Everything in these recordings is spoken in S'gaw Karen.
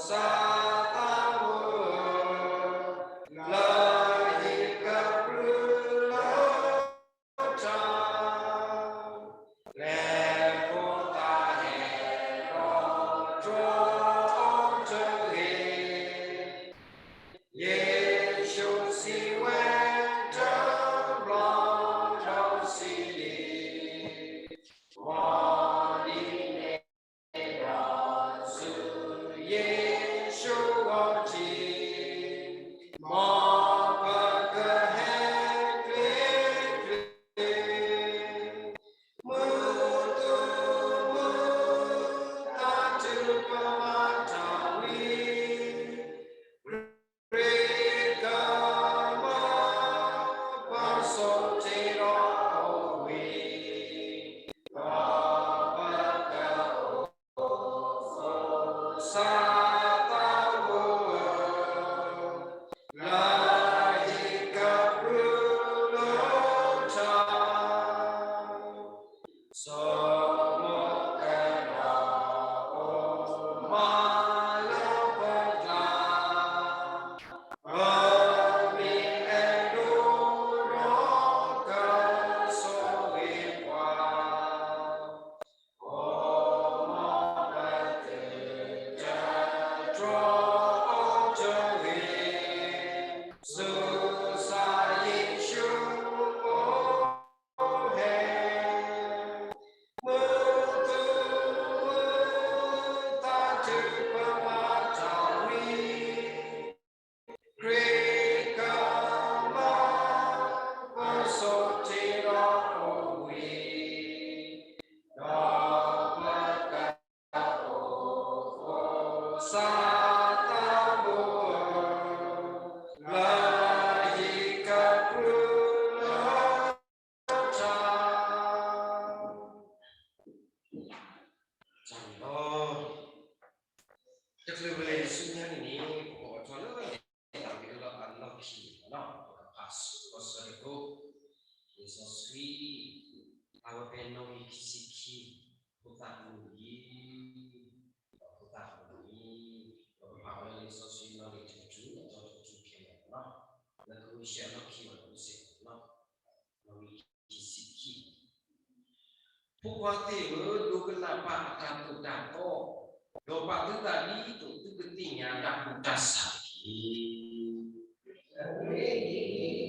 စီၤသးဘိဧၢ, လၢဟံၣ်ကပြုၢ်လၢတၢ် လဲၤဖိသၣ်ဟဲဒီးတြီအီၤတဂ့ၤ. ယ့ၣ်ၡူးစံးဝဲတဘျီဒီးစံးဒ်အံၤ, မ်ဒ်န့ၣ် ဒီးဆူယ့ၣ်ၡူးအအိၣ်ထံး, မ်ပကဟဲကျ့ကျ့, မုၢ်သူၣ်မုၢ်သးတုၤပမၤတၢ်ဝံၤ, ခရံာ်ကမၤပှၤဆိၣ်တ့ၢ်ဒီးအဝံၤ, ဒီးပကအိၣ် စီၤသးဘိဧၢ, လၢဟံၣ်ကပြုၢ်လၢတၢ် ဆိကမိၣ်ကဒီးအိၣ်မးလၢပကျါ, ပမ့ၢ်အဲၣ်ဒိးဒီးကဆိၣ်ဂ့ၤပှၤ တြီအီၤတဂ့ၤ, ဆူကစၢ်ယ့ၣ်ၡူးအအိၣ်ဟဲ, မုၢ်သူၣ်မုၢ်သးတုၤပမၤတၢ်ဝံၤ, ခရံာ်ကမၤပှၤဆိၣ်တ့ၢ်ဒီးအဝံၤ, ဒီးပကအိၣ်ဃီ စီၤသးဘိဧၢ, လၢဟံၣ်ကပြုၢ်လၢ တၢ် တၢ်န့ၣ်လီၤ. တချုးပလဲၤဆူညါန့ၣ်န့ၣ် ပကအိးထီၣ်လၢ လံာ်သးဝံၣ်အလီၢ်ခံန့ၣ်လီၤ. ပကဖးဆူအဆၢတခိၣ်, လံာ်စီဆှံ အဝဲဖဲနီၣ်ဂံၢ်ခံဆံခံ, ဖိသၣ်အမုၢ်နံၤ, ဖိသၣ်အမုၢ်နံၤ, ပကဖးဝဲလံာ်စီဆှံနီၣ်ဂံၢ်တကတြူၢ် အတီတကတြူၢ်ခဲလၢာ်လီၤ. လၢကဝံၣ်ဆံးအလီၢ်ခံအံၤ ပကစ့ၢ်ကီးလီၤ. နီၣ်ဂံၢ်ခံဆံခံ, ဖိခွါသ့ၣ်ဧၢ, ဒိကနၣ်ပာ်အတၢ်သိၣ်တၢ်သီ, ဒီးပာ်သုသးဒ်သိးသုကသ့ၣ်ညါတၢ်ကူၣ်တၢ်ဆးတက့ၢ်. ဒီး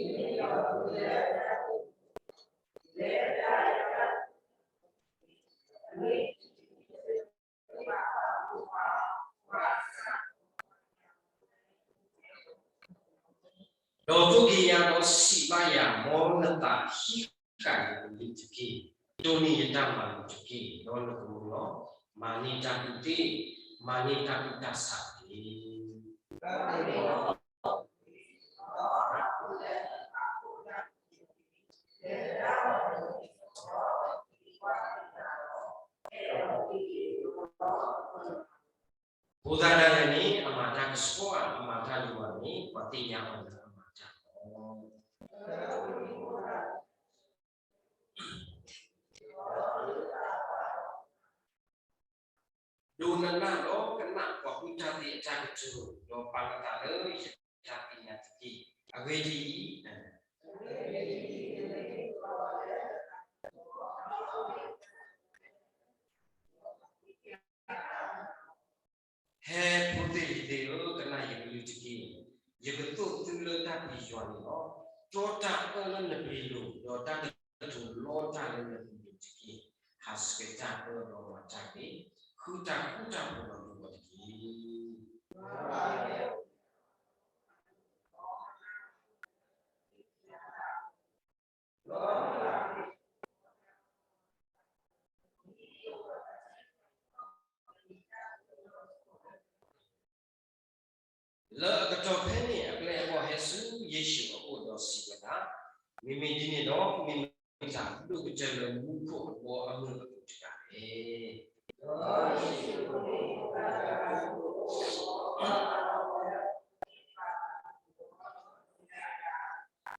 သိၣ်က့ၤယၤဒီးစံးဘၣ်ယၤ, မ်နသးဟံးဃာ်ယကလုၢ်တက့ၢ်. ဒိးန့ၢ်ယတၢ်မၤလိာ်တက့ၢ်. ဒီးနကမူလီၤ. မၤန့ၢ်တၢ်ကူၣ်သ့, မၤန့ၢ်တၢ်ကူၣ်တၢ်ဆးတက့ၢ်. ဖိသၣ်ဒၣ်လဲာ်န့ၣ် အမၤတၢ်ကဆှီဧါ, အမၤတၢ်ယွၤန့ၣ် ပှၤသ့ၣ်ညါအီၤလၢအမၤတၢ်လီၤ. ဒိးနနၢ်ဒီးကနၣ်ပှၤကူၣ်တၢ်သ့အတၢ်ကတိၤ, ဒီးပာ်နသးလၢယတၢ်သ့ၣ်ညါတက့ၢ်. အဂ့ၢ်ဒ်အံၤ, ဟဲဖိသ့ၣ်လံၤသ့ၣ်ဧၢ, ကနၣ်ယကလုၢ်တက့ၢ်. ယကသိၣ်သုလၢတၢ်ပျံၤယွၤန့ၣ်လီၤ. တီတၢ်အၢလၢနပျ့ၤလိာ်, ဒီးတၢ်ကတိၤလီတၢ်လၢနပျ့ၤလိာ်တက့ၢ်. ဟးဆှဲးတၢ်အၢဒီးမၤတၢ်ဂ့ၤ, ဃုတၢ်ဃူတၢ်ဖိးဒီးလူၤအီၤတက့ၢ်. လၢအကတီၢ်ဖဲန့ၣ် အပျဲၢ်အဘီၣ်ဟဲဆူယ့ၣ်ၡူးအအိၣ်ဒီးစံးဝဲဒၣ်, မ့မ့ၢ်ဒ်န့ၣ်ဒီး မ့ၢ်မတၤဒိၣ်ကတၢၢ်လၢမူခိၣ်အဘီအမုၢ်အပူၤတဂၤလဲၣ်.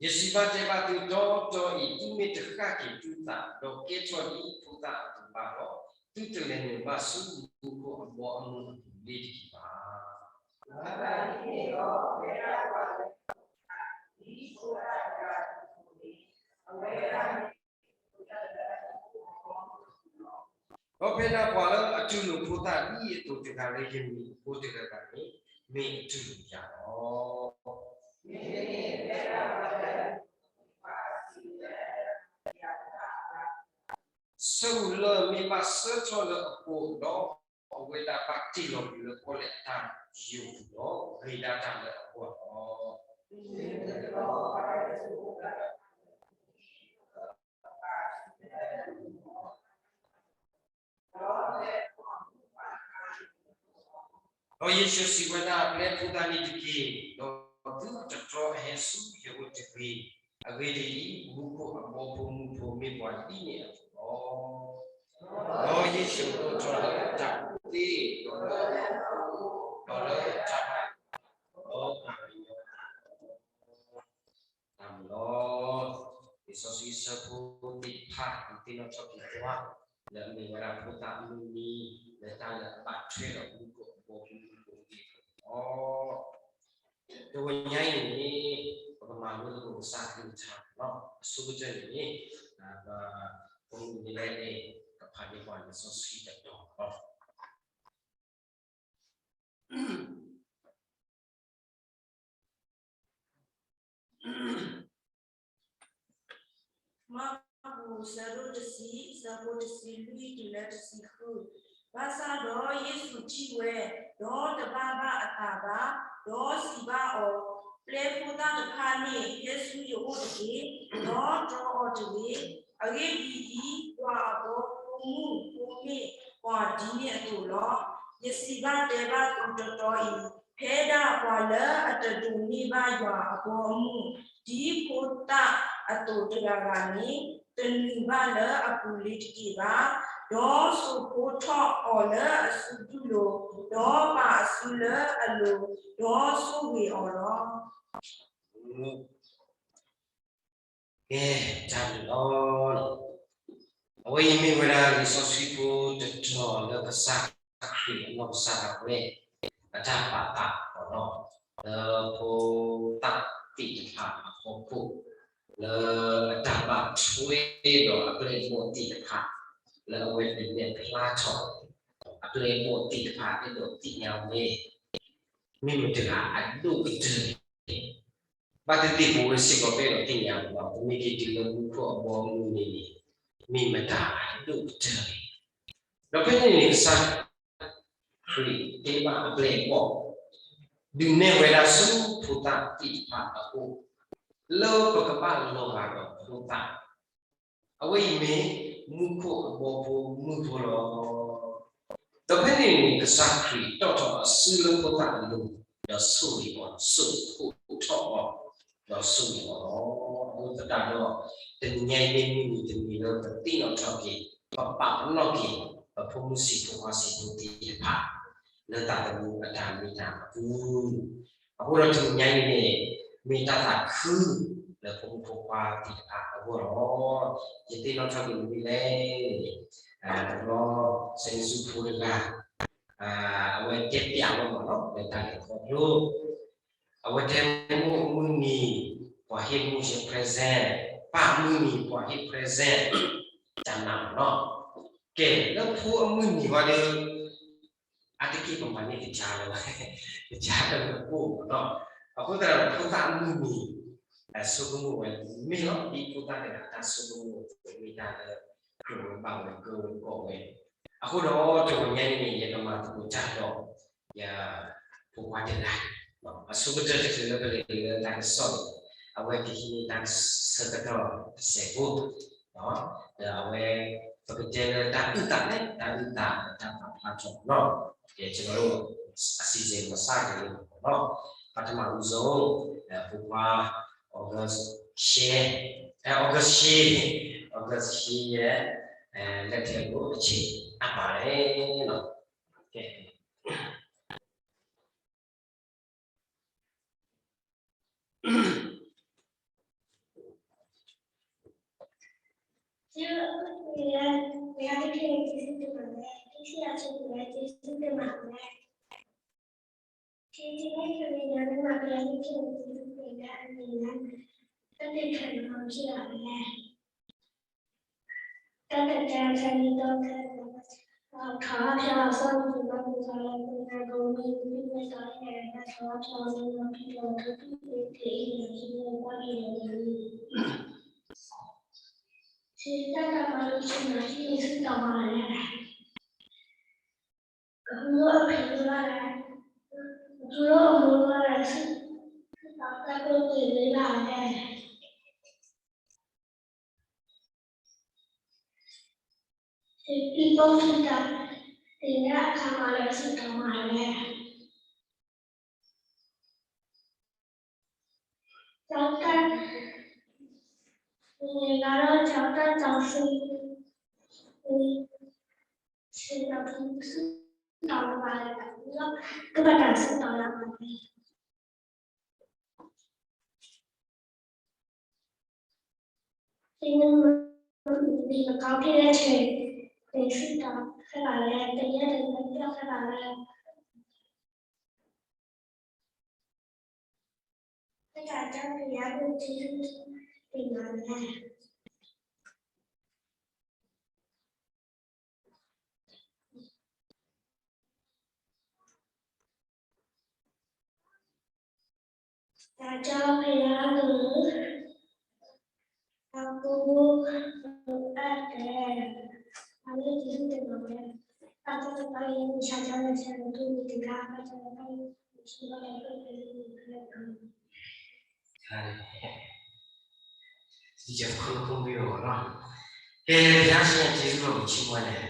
ယစံးဘၣ်တဲဘၣ်သုတီတီအံၤ, သုမ့ၢ်တဃၣ်က့ၤသုသး, ဒီးကဲထီၣ်ဒ်ဖိသၣ်အသိးဘၣ်ဒီး, သုတလဲၤနုာ်ဘၣ်ဆူမူခိၣ်အဘီအမုၢ်အပူၤလ့ၤတက့ၢ်ဘၣ်. ဖဲဒၣ်ပှၤလၢအတူၢ်လိာ်ဖိသၣ်ဒ်အံၤအသိးတဂၤလၢယမံၤအဃိတဂၤဂၤန့ၣ် မ့ၢ်အတူၢ်လိာ်ယၤလီၤ. ဆၢအုၣ်လၢမ့ၢ်ဘၣ်ဆၢထီၣ်လၢအဃိဒီး အဝဲဒၣ်ဘၣ်တ့ၢ်လီၤကွံာ်လၢပီၣ်လဲၣ်အတၢ်ယူးပူၤဒီး ဂ့ၤဒၣ်တၢ်လၢအဂီၢ်လီၤ. ဒီးယ့ၣ်ၡူးစံးဝဲဒၣ်, ပျဲဖိသၣ်န့ၣ်တက့ၢ်, ဒီးသုတတြီအဟဲဆူယအိၣ်တဂ့ၤ. အဂ့ၢ်ဒ်အံၤ, မူခိၣ်အဘီဖိမုၢ်ဖိမ့ၢ်ပှၤဒ်န့ၣ်အသိးလီၤ. ဒီးယ့ၣ်ၡူးဒိၣ်ထီၣ်လၢတၢ်ကူၣ်သ့, ဒီးလၢ, ဒီးလၢတၢ်ဘၣ်, ဒီးပှၤကညီ တၢ်မုာ်လီၤ. လံာ်စီဆှံအဆၢဖိသ့ၣ်တဖၣ် ဒုးသ့ၣ်နီၣ်ထီၣ်က့ၤပှၤ လၢအမ့ၢ်ဝဲဒၣ်ဖိသၣ်အမုၢ်နံၤ လၢတၢ်လၢအဘၣ်ထွဲဒီးမူခိၣ်အဘီဖိမုၢ်ဖိသ့ၣ်တဖၣ်လီၤ. တနံၤညါအံၤန့ၣ် ပကမၤလိသကိးကစၢ်အကလုၢ်ကထါလီၤ. အဆိကတၢၢ်န့ၣ် ပမုၢ်နံၤလဲၣ်န့ၣ် ကဖးန့ၢ်ပှၤလံာ်စီဆှံတတီၤလီၤ. မၢ်ကူး ဆၢဒိၣ်တဆံ, ဆၢဖိတဆံလွံၢ်တုၤလၢတဆံဃု. ဘၣ်ဆၣ်ဒီးယ့ၣ်ၡူးထံၣ်ဝဲ, ဒီးတဘၣ်ဘၣ်အသးဘၣ်, ဒီးစံးဘၣ်အီၤ, ပျဲဖိသၣ်တဖၣ်န့ၣ် ဟဲဆူယအိၣ်တက့ၢ်, ဒီးတြီအီၤတဂ့ၤ. အဂ့ၢ်ဒ်အံၤ, ယွၤအဘီဖိမုၢ်ဖိမ့ၢ်ပှၤဒ်န့ၣ်အသိးလီၤ. ယစံးဘၣ်တဲဘၣ်သုတီတီအံၤ, ဖဲဒၣ်ပှၤလၢအတဒိးန့ၢ်ဘၣ်ယွၤအဘီအမုၢ် ဒ်ဖိသၣ်အသိးတဂၤဂၤန့ၣ်, တနုာ်ဘၣ်လၢအပူၤလ့ၤတက့ၢ်ဘၣ်. ဒီးစိာ်ဖိထီၣ်အီၤလၢအစုဒုၣ်လိၤ, ဒီးပာ်အစုလၢအလိၤ, ဒီးဆိၣ်ဂ့ၤအီၤလီၤ. ကဲ, တၢ်ဘျုးလီၤ. အဝဲအံၤမ့ၢ်ဝဲဒၣ်လံာ်စီဆှံဖိတတီၤလၢကစၢ်ခရံာ်အနီၢ်ကစၢ်ဒၣ်ဝဲ အတၢ်ပာ်သးအီၤလီၤ. လၢဖိသၣ်သ့ၣ်တဖၣ်အဖီခိၣ်, လၢအတၢ်ဘၣ်ထွဲဒီးအပျဲၢ်အဘီၣ်သ့ၣ်တဖၣ်, လၢအဝဲဒၣ်လဲၤဖျါထီၣ်အပျဲၢ်အဘီၣ်သ့ၣ်တဖၣ် အဲၣ်ဒိးသ့ၣ်ညါဝဲ မ့ၢ်မတၤတဂၤအဒိၣ်ကတၢၢ်န့ၣ် ဘၣ်သ့ၣ်သ့ၣ်ပဝဲစ့ၢ်ကီးပအဲၣ်ဒိးသ့ၣ်ညါလီၤ. ပမ့ၢ်က့ၤတုၤလၢမူခိၣ်အဘီအမုၢ်န့ၣ်န့ၣ်, မ့ၢ်မတၤအဒိၣ်ကတၢၢ်န့ၣ်, ဒီးဖဲန့ၣ်န့ၣ် ကစၢ်ခရံာ်တဲဘၣ်အပျဲၢ်အဘီၣ်, ဒုးနဲၣ်ဝဲဒၣ်ဆူဖိသၣ်သ့ၣ်တဖၣ်အအိၣ်, လၢပကဘၣ်လီၤဂာ်ဒီးဖိသၣ် အဝဲအံၤမ့ၢ်မူခိၣ်အဘီဖိမုၢ်ဖိလီၤ. ဒီးဖဲန့ၣ်န့ၣ် ကစၢ်ခရံာ်တီၣ်ထီၣ်အစုလၢဖိသၣ်အလိၤ, ဒီးဆိၣ်ဂ့ၤအီၤ, စိာ်ဖိထီၣ်အီၤ, ဒီးဆိၣ်ဂ့ၤအီၤလီၤ. အဃိသတးဒီး တနံၤညါအံၤမ့ၢ်မုၢ်နံၤတနံၤလၢပသ့ၣ်နီၣ်ထီၣ်က့ၤ, ပပာ်ပနီၣ်က့ၤ ပဖိမုၣ်ဆံးဖိခွါဆံးဖိသ့ၣ်တဖၣ် လၢသးသမူအတၢ်မ့ၢ်တၢ်အပူၤ အဃိဒီးတနံၤညါအံၤန့ၣ် မ့ၢ်တၢ်သးခုလၢဖိမုၣ်ဖိခွါသ့ၣ်တဖၣ်အဂီၢ်လီၤ. ယသ့ၣ်နီၣ်ထီၣ်က့ၤမနုၤလဲၣ်န့ၣ်, တဘျီ စဲန့ၣ်ဆူဖိတဂၤ, အဝဲတဲပျးဝဲမးလီၤ လၢတၢ်လဲၤခီဖျိ, အဝဲတဲမုၢ်မုၢ်နံၤ ပှၤဟ့ၣ်မုၢ်ဆ့ present, ပၢ်မုၢ်နံၤ ပှၤဟ့ၣ် present, တၢ်နးမးလီၤ. ကဲ လၢဖိအမုၢ်နံၤဝဲဒီး အါတက့ၢ်ပမၤန့ၢ်ကစၢ်လၢ, ကစၢ်လၢနကိၣ်မးလီၤ. အဃိသတးဒီးဖိသၣ်အမုၢ်နံၤ ဆိကမိၣ်ဝဲ မ့ၢ်လီၤ ဒ်ဖိသၣ်တဂၤအတၢ်ဆိကမိၣ်အသိး မ့ၢ်တၢ်လၢကြၢးဝဲဘၣ်ဝဲ ကၢဝဲကိးဝဲ, အဃိဒီးတဂီၤညါအံၤန့ၣ် ယကမၤသကိးတၢ်ဒီး ယဖိခွါတဂၤ, အဆိကတၢၢ်တချုးလၢပလဲၤလၢတၢ်ကစီၣ်န့ၣ် အဝဲကဟံးန့ၢ်တၢ်ဆၢကတီၢ်တစဲးဖိ ဒီးအဝဲ ပကတဲလၢတၢ်အုၣ်သးန့ၣ် တၢ်အုၣ်သး တၢ်ပာ်ဖျါထီၣ်လီၤ. ကဲ ကျွန်တော်တို့ အစီအစဉ်မစတင်လို့ပေါ့နော်. ပထမဦးဆုံး အဲ ဖိခွါ August ရှဲ, အဲ August ရှဲ, August ရှဲရဲ့ အဲ လက်ထဲကို အချိန်အပ်ပါတယ်နော်. ကဲ ကျေးဇူးတင်ပါတယ်။ ဘုရားသခင်ကို ကျေးဇူးတင်ပါတယ်။ သိရှိရခြင်းကိုလည်း ကျေးဇူးတင်ပါတယ်။ ဒီကနေ့ ခရစ်ယာန်နေ့မှာ ဘုရားသခင်ကို ကျေးဇူးတင်တဲ့အနေနဲ့ သက်သေခံဖို့ ဖြစ်ပါတယ်။ သက်သေခံခန်းကြီး သုံးခန်းကို ထီၣ်ဖျါအသီတက့ၢ်, ဘၣ်မုၢ်ကလၢပှၤကမ့ၢ်မ့ၢ်တၢ်အဲၣ်တၢ်ထီၣ်ဖျါလၢလီၤထူလီၤယိာ် စံးတၢ်တၢ်မၤလိဆူနၢ်ဟံၣ်န့ၣ် သုတၢ်မၤလဲၣ်. ကဟူလၢအဖံးလၢလဲၣ်, ကဟူလၢအမိၢ်လၢလဲၣ်, သုတၢ်တၢ်ကျိၣ်တ့ၢ်လၢလဲၣ်. သုပံၤပိာ်သုတၢ်သ့ၣ်ညါအခါမးလၢသုတၢ်မၤလဲၣ်. ကၠီတၢ်, မ့ၢ်ဂ့ၤဒီးကၠီတၢ်ကၠီသ့, သုတၢ်မၤလဲၣ်, ကဘၣ်တၢ်သုတၢ်မၤလဲၣ်. သုမ့ၢ်မၤကီဖံးလၢဆ့ၣ်, သုတၢ်ခဲလၢာ်လဲၣ်, တယဲၢ်တနၢ်ခဲလၢာ်လဲၣ်. သုတၢ်ကၠီဖံးလၢသုတၢ်မၤလဲၣ်. တၢ်ကၠီဖံးလၢသု, အပူၤ, အတဲ, အမ့ၢ်က့ၤသုတၢ်မၤလဲၣ်, တၢ်ကၠီဖံးလၢယမ့ၢ်ဆါကၠီလၢဆါလၢသုမ့ၢ်တဂၤ, တၢ်ကၠီဖံးလၢသုမ့ၢ်တဂၤ ယတခိၣ်ဖိမ့ၢ်အီၤနီၤ, ကဲ ဘုရားရှင် ကျေးဇူးတော်ကိုချီးမွမ်းတယ်,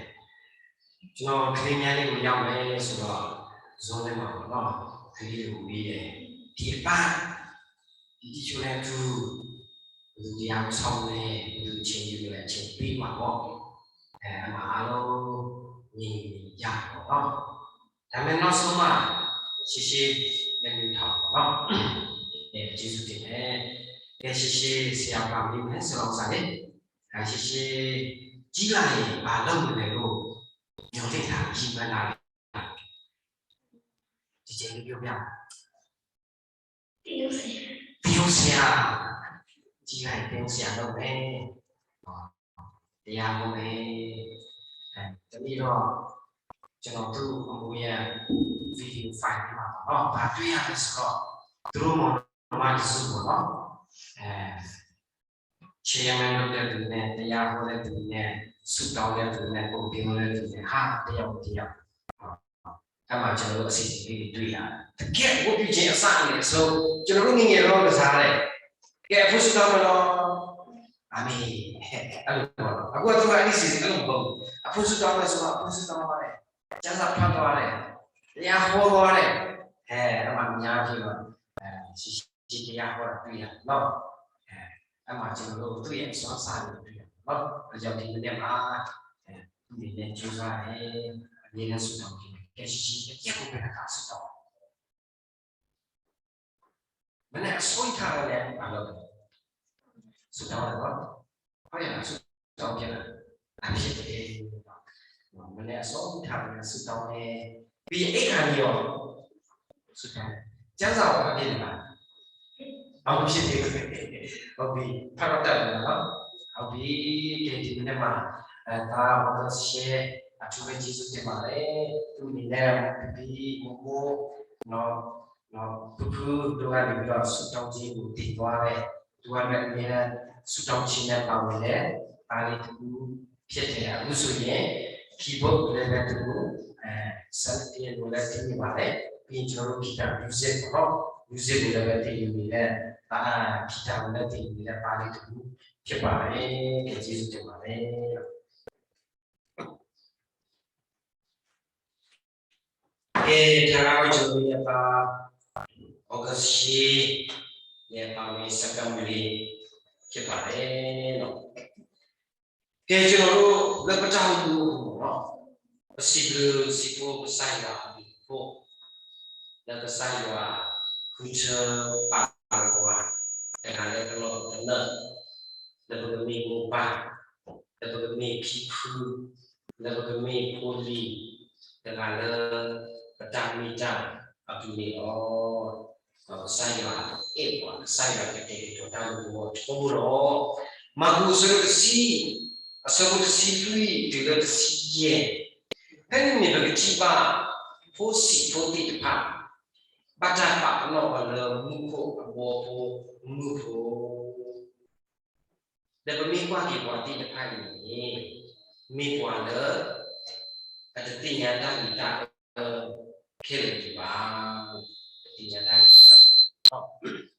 ကျွန်တော်ကလေးများလေးကိုရောက်မယ်ဆိုတော့ ဇွန်လမှာပေါ့နော်, ကလေးတွေကိုမေးတယ်, ဒီတစ်ပတ် ဒီတစ်ချို့နဲ့အတူ ဘယ်သူတရားကိုဆောင်မလဲ, ဘယ်သူအချိန်ယူမလဲ, အချိန်ပေးမှာပေါ့, အဲအမှာအားလုံးနေနေကြပေါ့နော်. ဒါပေမဲ့နောက်ဆုံးမှ ရှေ့ရှေ့လက်ညှိုးထားပါတော့. ကဲ ကျေးဇူးတင်တယ်. ကဲ ရှေ့ရှေ့ဆရာကမေးမယ် ဆရာဦးစာလေး. အဲ ရှေ့ရှေ့ကြီးလာရင်ဘာလုပ်မလဲလို့မျှော်လင့်ထား ရည်မှန်းထားလဲ. ကျယ်ကျယ်ပြောပြ. သရုပ်ဆရာ. သရုပ်ဆရာ. ကြီးလာရင်သရုပ်ဆရာလုပ်မယ်. တရားဟောမယ်. အဲ တနေ့တော့ ကျွန်တော်တို့အမူအရာ video file ထဲမှာပေါ့နော်, ဘာတွေ့ရလဲဆိုတော့ သူတို့မောင်နှမတစုပေါ့နော်, အဲ chairman လုပ်တဲ့သူနဲ့ တရားဟောတဲ့သူနဲ့ ဆုတောင်းတဲ့သူနဲ့ ပုံသင်တဲ့သူနဲ့ ဟာ တယောက်ကိုတယောက် အဲ့မှာကျွန်တော်တို့အစီအစဉ်လေးတွေတွေ့ရတယ်. တကယ့်ဝတ်ပြုခြင်းအစနဲ့အဆုံး, ကျွန်တော်တို့ငယ်ငယ်တော့ကစားတယ်. ကဲ အဖိုးဆုတောင်းမယ်နော်. အာမင်. အဲ့လိုပေါ့နော်. အခုကသူကအဲ့ဒီစီစဉ်အဲ့လိုမဟုတ်ဘူး. အဖိုးဆုတောင်းမယ်ဆိုတော့ အဖိုးဆုတောင်းသွားတယ်. ကျမ်းစာဖတ်သွားတယ်. တရားဟောသွားတယ်. အဲ အဲ့မှာများကြီးတော့ အဲ ရှိရှိတရားဟောတာတွေ့ရတယ်နော်. အဲ အဲ့မှာကျွန်တော်တို့သူ့ရဲ့အစွမ်းစားတွေတွေ့ရတယ်နော်. ဒါကြောင့်ဒီမနေ့မှာ အဲ သူ့အနေနဲ့ကြိုးစားတယ်. အမြဲတမ်းဆုတောင်းခြင်းနဲ့ ကဲ ရှိရှိ တစ်ရက်ကိုပဲတစ်ခါဆုတောင်း. မနက်အစောကြီးထထီးတာနဲ့ ဘာလုပ်လဲ? ဆုတောင်းတယ်နော်. ဟုတ်ရဲ့လား, ဆုတောင်းဖြစ်လား? အဖြစ်တယ်. မနက်အစောကြီးထထီးတာနဲ့ ဆုတောင်းတယ်. ပြီးရင်အိပ်ခါနီရော ဆုတောင်းတယ်. ကျမ်းစာရော အဖြစ်နေလား? ဟုတ်ဖြစ်တယ်. ဟုတ်ပြီ, ဖတ်တော့တတ်ပြီနော်. ဟုတ်ပြီ, ကဲ ဒီမနက်မှာ အဲ သား August ရှဲ အထူးပဲကျေးဇူးတင်ပါတယ်. သူ့အနေနဲ့ ပြီး မို့မို့ နော် နော် ဖုဖုတို့ကနေပြီးတော့ ဆုတောင်းခြင်းကိုတင်သွားတယ်. သူကတော့အမြဲတမ်းဆုတောင်းခြင်းနဲ့ပါဝင်တဲ့သားလေးတစ်ဦးဖြစ်တယ်. အခုဆိုရင် keyboard ကိုလည်းပဲသူ အဲ ဆက်လက်ပြီးတော့လည်းသင်နေပါတယ်. ပြီးရင်ကျွန်တော်တို့ guitar music ပေါ့နော်, music ကိုလည်းပဲသင်ယူနေတဲ့ အာ guitar ကိုလည်းသင်ယူနေတဲ့သားလေးတစ်ဦးဖြစ်ပါတယ်. ကဲ ကျေးဇူးတင်ပါတယ်. ကဲ ဒါကတော့ကျွန်တော်တို့ရဲ့သား August ရှဲ ရဲ့ပါဝင်ဆက်ကပ်မှုလေးဖြစ်ပါတယ်နော်. ကဲ ကျွန်တော်တို့လပတၢ်အိၣ်မူအပူၤပေါ့နော်, ပစံးဘျုးစံးဖှိၣ်ကစၢ်ယွၤအဘျုးအဖှိၣ်, လၢကစၢ်ယွၤဃုထၢပာ်လီၤပှၤ တဂၤလၢကလီကလၢ, လၢပကမ့ၢ်မိၢ်ပၢ်, လၢပကမ့ၢ်ဖံဖု, လၢပကမ့ၢ်ဖိလံၤ, တဂၤလၢပတၢ်မ့ၢ်တၢ်အပူၤန့ၣ်လီၤ. ဒီးကစၢ်ယွၤအဲၣ်ပှၤ, ကစၢ်ယွၤကတဲာ်ကတီၤတၢ်လၢပဂီၢ်ထီဘိလီၤ. မၢ်ကူးအဆၢဒိၣ်တဆံ, အဆၢဖိတဆံလွံၢ်တုၤလၢတဆံယဲၢ်. ဖဲန့ၣ်န့ၣ် ပကထံၣ်ဘၣ် ဖိဆံးဖိသံၣ်တဖၣ် ဘၣ်တၢ်ပာ်ပနီၣ်အီၤလၢမူခိၣ်အဘီဖိမုၢ်ဖိ ဒီးပမ့ၢ်ကွၢ်က့ၤပှၤသ့ၣ်တဖၣ်အံၤန့ၣ် မ့ၢ်ပှၤလၢ အတသ့ၣ်ညါတၢ်ဂ့ၤတၢ်အၢ ခဲလၢာ်ဒံးဘၣ်, တသ့ၣ်ညါတၢ်ဂ့ၤတၢ်အၢ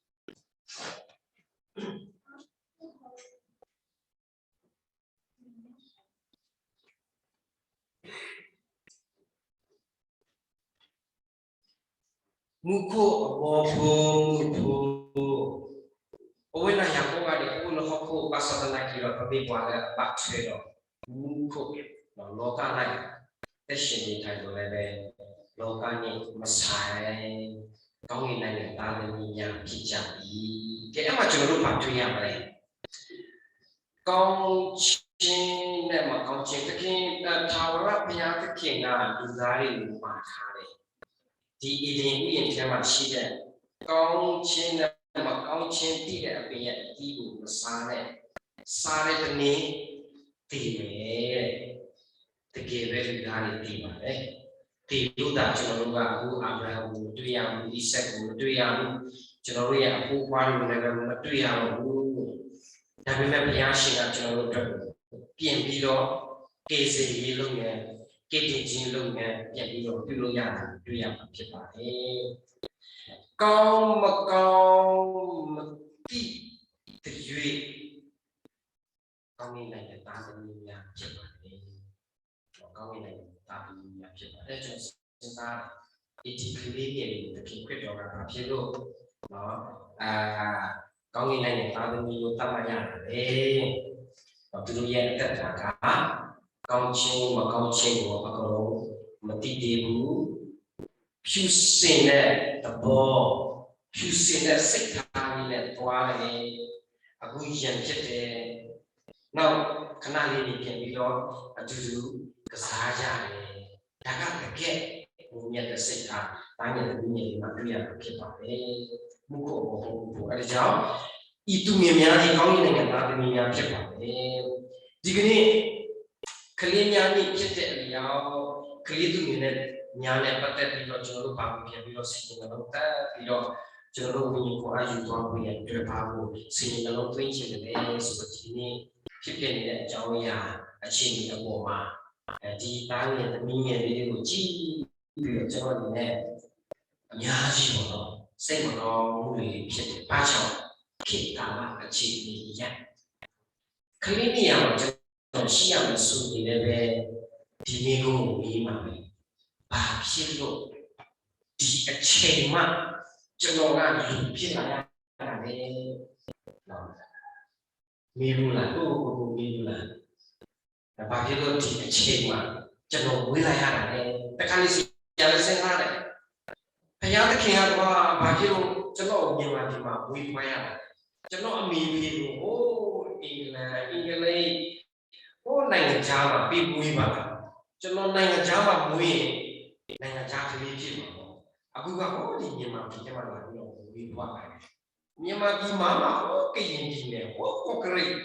မူခိၣ်အဘီဖိမုၢ်ဖိ, ပဝဲနၤယၤကိးဂၤဒဲး ပအိၣ်လၢဟီၣ်ခိၣ်ဘၣ်ဆၣ်သနာ်က့ဒီး ပမ့ၢ်ပှၤလၢအဘၣ်ထွဲဒီး မူခိၣ် လောက နဲ့ သက်ရှင်နေထိုင်နေရတဲ့ လောကနဲ့ မဆိုင် ကောင်းကင်နိုင်ငံသားသမီးများဖြစ်ကြပြီ. ကဲ အဲ့မှာကျွန်တော်တို့ဘာတွေ့ရမလဲ? ကောင်းခြင်းနဲ့ မကောင်းခြင်း သခင် ထာဝရဘုရားသခင်က လူသားတွေကိုမှာထားတယ်. ဒီ Eden ဥယျာဉ်ထဲမှာရှိတဲ့ ကောင်းခြင်းနဲ့ မကောင်းခြင်းသိတဲ့အပင်ရဲ့အသီးကိုမစားနဲ့, စားတဲ့တနေ့သေမယ်တဲ့. တကယ်ပဲ လူသားတွေသေပါတယ်. သေလို့သာ ကျွန်တော်တို့က အခု အာဗြဟံကို မတွေ့ရဘူး, အိစက်ကို မတွေ့ရဘူး, ကျွန်တော်တို့ရဲ့အဘိုးဘွားတွေကိုလည်း မတွေ့ရတော့ဘူး. ဒါပေမဲ့ ဘုရားရှင်က ကျွန်တော်တို့အတွက်ကို ပြန်ပြီးတော့ ကယ်ဆယ်ရေးလုပ်ငန်း, ကယ်တင်ခြင်းလုပ်ငန်း ပြန်ပြီးတော့ ပြုလုပ်ရတာကို တွေ့ရမှာဖြစ်ပါတယ်. ကောင်းမကောင်းမသိသရွေ့ ကောင်းကင်နိုင်ငံသားသမီးများဖြစ်ပါတယ်. ကောင်းကင်နိုင်ငံသားသမီးများဖြစ်ပါတယ်. ကျွန်တော်စဉ်းစားတယ်, ဒီကလေးငယ်တွေကို သခင်ခရစ်တော်က ဘာဖြစ်လို့ နော်, အာ, ကောင်းကင်နိုင်ငံသားသမီးလို့ သတ်မှတ်ရတာလဲ. သူတို့ရဲ့အသက်တာက ကောင်းခြင်း မကောင်းခြင်းကို အကုန်လုံး မသိသေးဘူး. ဖြူစင်တဲ့သဘော, ဖြူစင်တဲ့စိတ်ထားလေးနဲ့သွားတယ်. အခုရန်ဖြစ်တယ်. နောက်ခဏလေးနေပြန်ပြီးတော့ အတူတူကစားကြတယ်. ဒါကတကယ့်ကိုမြတ်တဲ့စိတ်ထား, သားငယ်သမီးငယ်တွေမှာတွေ့ရတာဖြစ်ပါတယ်. မူခိၣ်အဘီဖိမုၢ်ဖိ, အဲဒါကြောင့် ဤသူငယ်များသည် ကောင်းကင်နိုင်ငံသားသမီးများဖြစ်ပါတယ်. ဒီကနေ့ ကလေးများနေ့ဖြစ်တဲ့အလျောက် ကလေးသူငယ်နဲ့ များနဲ့ပတ်သက်ပြီးတော့ ကျွန်တော်တို့ဘာကိုပြန်ပြီးတော့ ဆင်ခြင်နှလုံးသတ်ပြီးတော့ ကျွန်တော်တို့ဝိညာဉ်ကို အာရုံသွားခွင့်ရတဲ့အတွက် ဘာကိုဆင်ခြင်နှလုံးသွင်းခြင်းလဲဆိုတော့ ဒီနေ့ဖြစ်ပျက်နေတဲ့အကြောင်းအရာ အခြေအနေအပေါ်မှာ အဲဒီသားငယ်သမီးငယ်လေးတွေကိုကြည့်ပြီးတော့ ကျွန်တော်အနေနဲ့ အများကြီးပေါ့နော်, စိတ်မကောင်းမှုတွေဖြစ်တယ်. ဘာကြောင့်? ခေတ်ကာလအခြေအနေအရ ကလေးနှစ်ယောက်မှာ ကျွန်တော်ရှိရမယ်ဆိုရင်လည်းပဲ ဒီမေးခွန်းကိုမေးမှာပဲ. ဘာဖြစ်လို့ဒီအချိန်မှ ကျွန်တော်ကလူဖြစ်လာရတာလဲ? နော်, မေးဘူးလား? ကိုယ့်ကိုယ်ကိုမေးဘူးလား? ဘာဖြစ်လို့ဒီအချိန်မှာ ကျွန်တော်မွေးလာရတာလဲ? တခါလေဆရာလည်းစဉ်းစားတယ်. ဘုရားသခင်က ဘာဖြစ်လို့ကျွန်တော်ကို မြန်မာပြည်မှာမွေးဖွားရတာလဲ? ကျွန်တော်အမေအဖေကို ဟိုး အင်္ဂလန်, အင်္ဂလိပ်, ဟိုး နိုင်ငံခြားမှာပေးမွေးပါလား? ကျွန်တော်နိုင်ငံခြားမှာမွေးရင် နိုင်ငံခြားကလေးဖြစ်မှာပေါ့. အခုက ဟိုး ဒီမြန်မာပြည်ထဲမှာလာပြီးတော့မွေးဖွားလာတယ်. မြန်မာပြည်မှာမှ ဟိုး ကရင်ပြည်နယ်, ဟိုး ကော့ကရိတ်,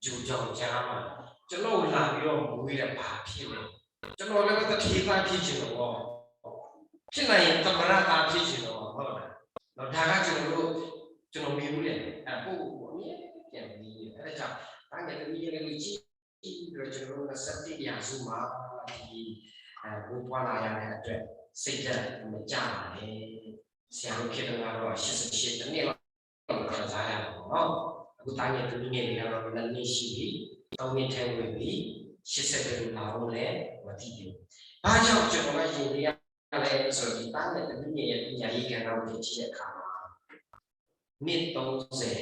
ယိုချောင်းကြားမှာ ကျွန်တော်လာပြီးတော့မွေးတာ ဘာဖြစ်လဲ? ကျွန်တော်လည်းပဲ သူဌေးသားဖြစ်ချင်တယ်ပေါ့. ဖြစ်နိုင်ရင် သမ္မတသားဖြစ်ချင်တယ်ပေါ့, ဟုတ်လား? နော်, ဒါကကျွန်တော်တို့, ကျွန်တော်မေးဘူးလေ, အဲ, ကိုယ့်ကိုယ်ကို အမြဲပြန်မေးနေတယ်. အဲဒါကြောင့် သားငယ်သမီးငယ်လေးကိုကြည့်ပြီးတော့ ကျွန်တော်တို့ နှစ်ဆယ့်တစ်ရာစုမှာ ဒီ, အဲ, မွေးဖွားလာရတဲ့အတွက် စိတ်ဓာတ်မကျပါနဲ့. ဆရာတို့ခေတ်တုန်းကတော့ ရှစ်ဆယ့်ရှစ် တစ်နှစ်လောက် ခံစားရတာပေါ့နော်. အခုသားငယ်သမီးငယ်တွေကတော့ နှစ်နှစ်ရှိပြီ, သုံးနှစ်ထဲဝင်ပြီ, ရှစ်ဆယ့်တစ် ဘယ်လိုလာဦးမလဲ မသိသေးဘူး. ဘာကြောင့်ကျွန်တော်ကယဉ်ပေးရလဲဆိုတော့ ဒီသားငယ်သမီးငယ်ရဲ့ပညာရေးကဏ္ဍကို ပြန်ကြည့်တဲ့အခါမှာ နှစ်သုံးဆယ်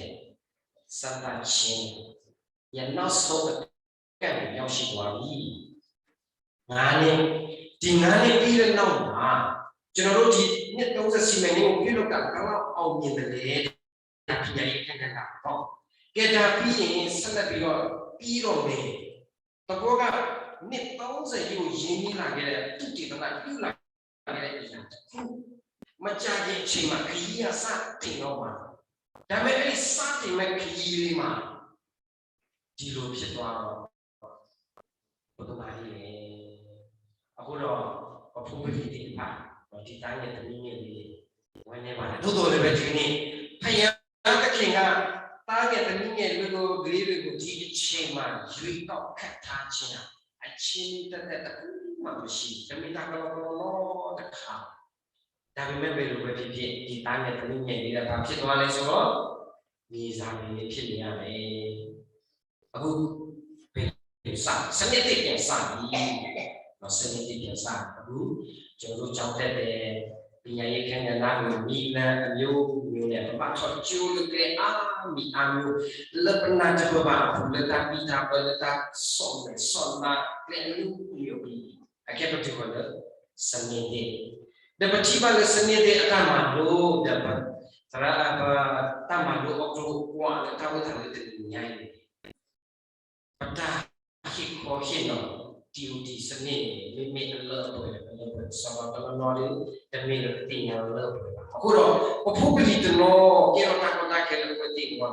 စမ်းသပ်ခြင်း ရဲ့နောက်ဆုံးအကန့်ကို ရောက်ရှိသွားပြီ. ငါးနှစ်, ဒီငါးနှစ်ပြီးတဲ့နောက်မှာ ကျွန်တော်တို့ဒီနှစ်သုံးဆယ်စီမံကိန်းကို ပြုလုပ်တာ ဘယ်လောက်အောင်မြင်သလဲ, ပညာရေးအခန်းကဏ္ဍပေါ့နော်. ကဲ, ဒါပြီးရင် ဆက်လက်ပြီးတော့ ပြီးတော့မယ်. သဘောက နှစ်သုံးဆယ်ကို ရင်းနှီးလာခဲ့တဲ့ သုတေသနပြုလာခဲ့တဲ့အရာတစ်ခု, မကြာခင်အချိန်မှာ ခရီးကစတင်တော့မှာ. ဒါပေမဲ့ အဲ့ဒီစတင်မဲ့ခရီးလေးမှာ ဒီလိုဖြစ်သွားတော့ ဘယ်လိုမှလဲ အဃိဒီး ပဖိပလံၤသ့ၣ်တဖၣ် ဒီးဒ်တၢ်ငဲၢ်တမံၤငဲၢ်လံန့ၣ် ဝဲန့ၢ်ဘၣ်ဒ်သိးလၢဝဲတုၤန့ၣ် ဖယါသ့ၣ်တဖၣ် တၢ်ငဲၢ်တမံၤငဲၢ်လၢ ဒ်ပမ့ၢ်ကွၢ်က့ၤလၢ အဆင့်တၢ်တဖုမးတဆံ တမ့ၢ်တၢ်ကလီကလီနီတခါ ဒါပေမဲ့ မ့ၢ်လိာ်ဝဲဖဲဖဲ ဒ်တၢ်ငဲၢ်တမံၤငဲၢ်လံဒီး ဘာဖြစ်သွားလဲဆိုတော့ မြေဇာပင် ဖြစ်နေရတယ် အခု စနစ်သစ် ပြန်စပြီ စနစ်သစ် ပြန်စ အခု ကျွန်တော်တို့ကျောင်းတက်တဲ့ ပညာရေးအခန်းကဏ္ဍကို နည်းလမ်းအမျိုးမျိုးနဲ့ ကမ္ဘာ့ထောက်ကြိုးလုပ်တဲ့အါမည်အါမျိုး လပနာတပၢဘၣ်အပူၤ လတၢ်ပံတၢ်ပၢ လတၢ်စီၣ်မဲာ်စီၣ်နါ ကျဲအမျိုးမျိုး အကဲပတုာ်ဝဲလၢ စနစ်သစ် ဒီးပထံၣ်ဘၣ်လၢ စနစ်သစ် အတၢ်မၤလိ ဒီး သရၣ် တၢ်မၤလိအကျိၤကွၢ်လၢတၢ်အိၣ်သးလၢတနံၤညါအံၤန့ၣ် ပတၢ်ဟ့ၣ်ခီဟ့ၣ်နီၤ တီအိၣ်တီစနစ်န့ၣ် မ့မ့ၢ်အလၢအပှဲၤဒီး အလၢအပှဲၤစီဒီ တနီၤနီၤဒီး တမ့ၢ်လၢပသ့ၣ်ညါလၢအလၢအပှဲၤဘၣ်. အဃိဒီး ပဖိပလံၤတနီၤ ကဲထီၣ်တၢ်ကီတၢ်ခဲလၢအဝဲသ့ၣ်အဂီၢ်လီၤ.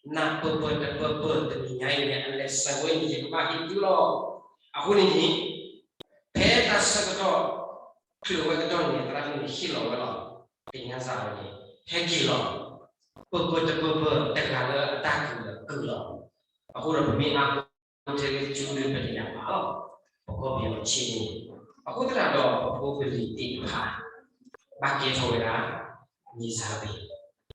နၢ်ပၢၢ်ပၢၢ်တပၢၢ်ပၢၢ် တနံၤညါအံၤန့ၣ် အလဲၤစၢၤဝဲန့ၣ် ယကဘၣ်ဟ့ၣ်သုလီၤ. အဃိန့ၣ်န့ၣ် ဖဲတၢ်ဆၢကတီၢ် ချုးဝဲကတီၢ်န့ၣ် သရၣ်မုၣ်န့ၣ်ဟ့ၣ်လီၤဝဲလီၤ. သ့ၣ်ညါစၢ်ဝဲန့ၣ် ဟဲက့ၤလီၤ. ပၢၢ်ပၢၢ်တပၢၢ်ပၢၢ် တဂၤလၢအတၢ်ကုၢ်လီၤကုၢ်လီၤ. အဃိဒီးပမ့ၢ်အါ ထဲလၢကၠိလၢပတယၤဘၣ်လီၤ. ပကီၢ်ပယီၤဆ့ၣ်န့ၣ် အဃိသတးဒီး ပဖိပလံၤသ့ၣ်တဖၣ် ဘၣ်ကဲထီၣ်ဝဲဒၣ် မြေဇာပင်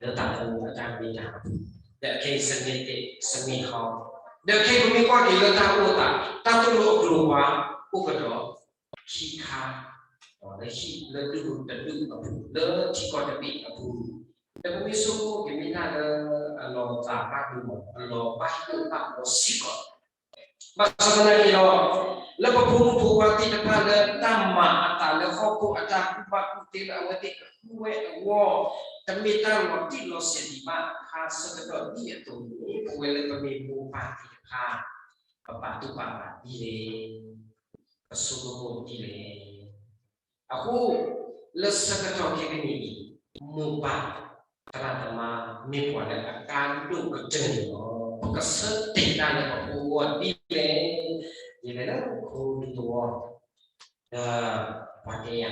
လၢတၢ်အိၣ်အတၢ်မ့ၢ်တၢ်အပူၤ ဒီးခဲအံၤ စနစ်သစ် စနစ်ဟောင်း ဒီးခဲအံၤပမ့ၢ်ကွၢ်က့ၤလၢတၢ်အိၣ်အသး တၢ်သိၣ်လိအကျိၤအကျဲ အိၣ်ကဒီး ခံခါ လၢဟံၣ်လၢဒူၣ်တဒူၣ်အပူၤ လၢထံကီၢ်တဘ့ၣ်အပူၤ ဒီးပမ့ၢ်ဆိကမိၣ်က့ၤမ့ၢ်တၢ်လၢအလီၤသးဘၣ်ဒိမး အလီၤဘၣ်ယိၣ်ဘၣ်ဘီစ့ၢ်ကီး ဘၣ်ဆၣ်သနာ်က့ဒီး လၢပဖိမုၣ်ဖိခွါသ့ၣ်တဖၣ်လၢတၢ်မၤအသးလၢဟီၣ်ခိၣ်အတၢ်ကူၣ်ဘၣ်ကူၣ်သ့လၢအဝဲသ့ၣ်ကဃုဝဲအဂီၢ် တမ့ၢ်တၢ်လီၤတံၢ်လီၤဆဲးဒံးဘၣ် ခါဆၢကတီၢ်ဒ်အသိးန့ၣ် ပဝဲလၢပမ့ၢ်မိၢ်ပၢ်သ့ၣ်တဖၣ် ပပာ်သူၣ်ပာ်သးဒ်လဲၣ် ပဆိကမိၣ်ဒ်လဲၣ် အဃိ လၢဆၢကတီၢ်ခဲကနံၣ်အံၤ မိၢ်ပၢ် သရၣ်သမါ မ့ၢ်ပှၤလၢအကါဒိၣ်ကတၢၢ်န့ၣ်လီၤ. ပကဆၢတဲာ်တၢ်လၢပဖိအဂီၢ်ဒ်လဲၣ်. ယလဲၤလၢခိဒူသဝီ ဒီးပှၤတဲယၤ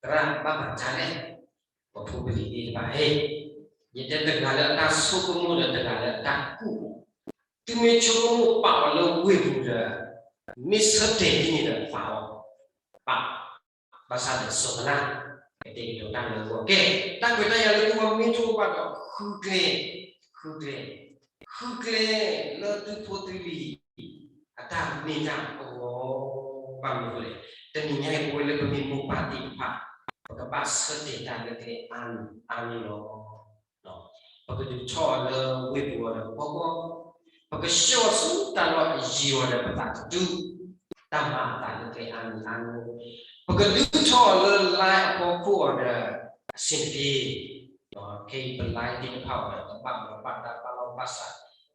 သရၣ်ဘၣ်မၤဒ်လဲၣ် ပဖိပလံၤသ့ၣ်တဖၣ် ဟဲ ယတဲတဂၤလၢတၢ်ဆိကမိၣ်ဒီးတဂၤလၢတၢ်ကူၣ် သုမ့ၢ်ဆိကမိၣ်ပာ်အီၤလၢဝ့ၢ်ပူၤဒီး မ့ၢ်ဆၢတဲာ်ဒ်န့ၣ်ဒီးပာ်အီၤ ပာ် ဘၣ်ဆၣ်ဒီးစီၤကနၣ် ကတဲာ်ကတီၤတၢ်လၢအဂီၢ် ကဲ တၢ်ခွဲးတၢ်ယာ်လၢသုဂီၢ်မ့ၢ်တအိၣ်ဘၣ်ဒီး ဃုကျဲ ဃုကျဲ ဃုကျဲလၢသုဖိသုလံၤ အတၢ်မ့ၢ်တၢ်အဂီၢ် ဘၣ်မနုၤအဃိလဲၣ် တနံၤညါအံၤ ပဝဲလၢပမ့ၢ်မိၢ်ပၢ်သ့ၣ်တဖၣ် ပကဘၣ်ဆၢတဲာ်တၢ်လၢကျဲအါမံၤအါမံၤလီၤ. ပကဒုးထီၣ်အီၤလၢဝ့ၢ်ပူၤအီၤဒီးကဘီကဘီ, ပကဆှၢအီၤဆူတၢ်လီၢ်အယံၤအီၤဒီးပသးတဒူၣ်, တၢ်မၤအသးလၢကျဲအါမံၤအါမံၤ, ပကဒုးထီၣ်အီၤလၢ line အဖီခိၣ်အီၤဒီး အဆင်တပြေ, ခဲအံၤပ line သ့ၣ်တဖၣ်အီၤဒီး တဘၣ်ဘၣ်ဘၣ်တၢ်ဘၣ်လီၢ်ဘၣ်စး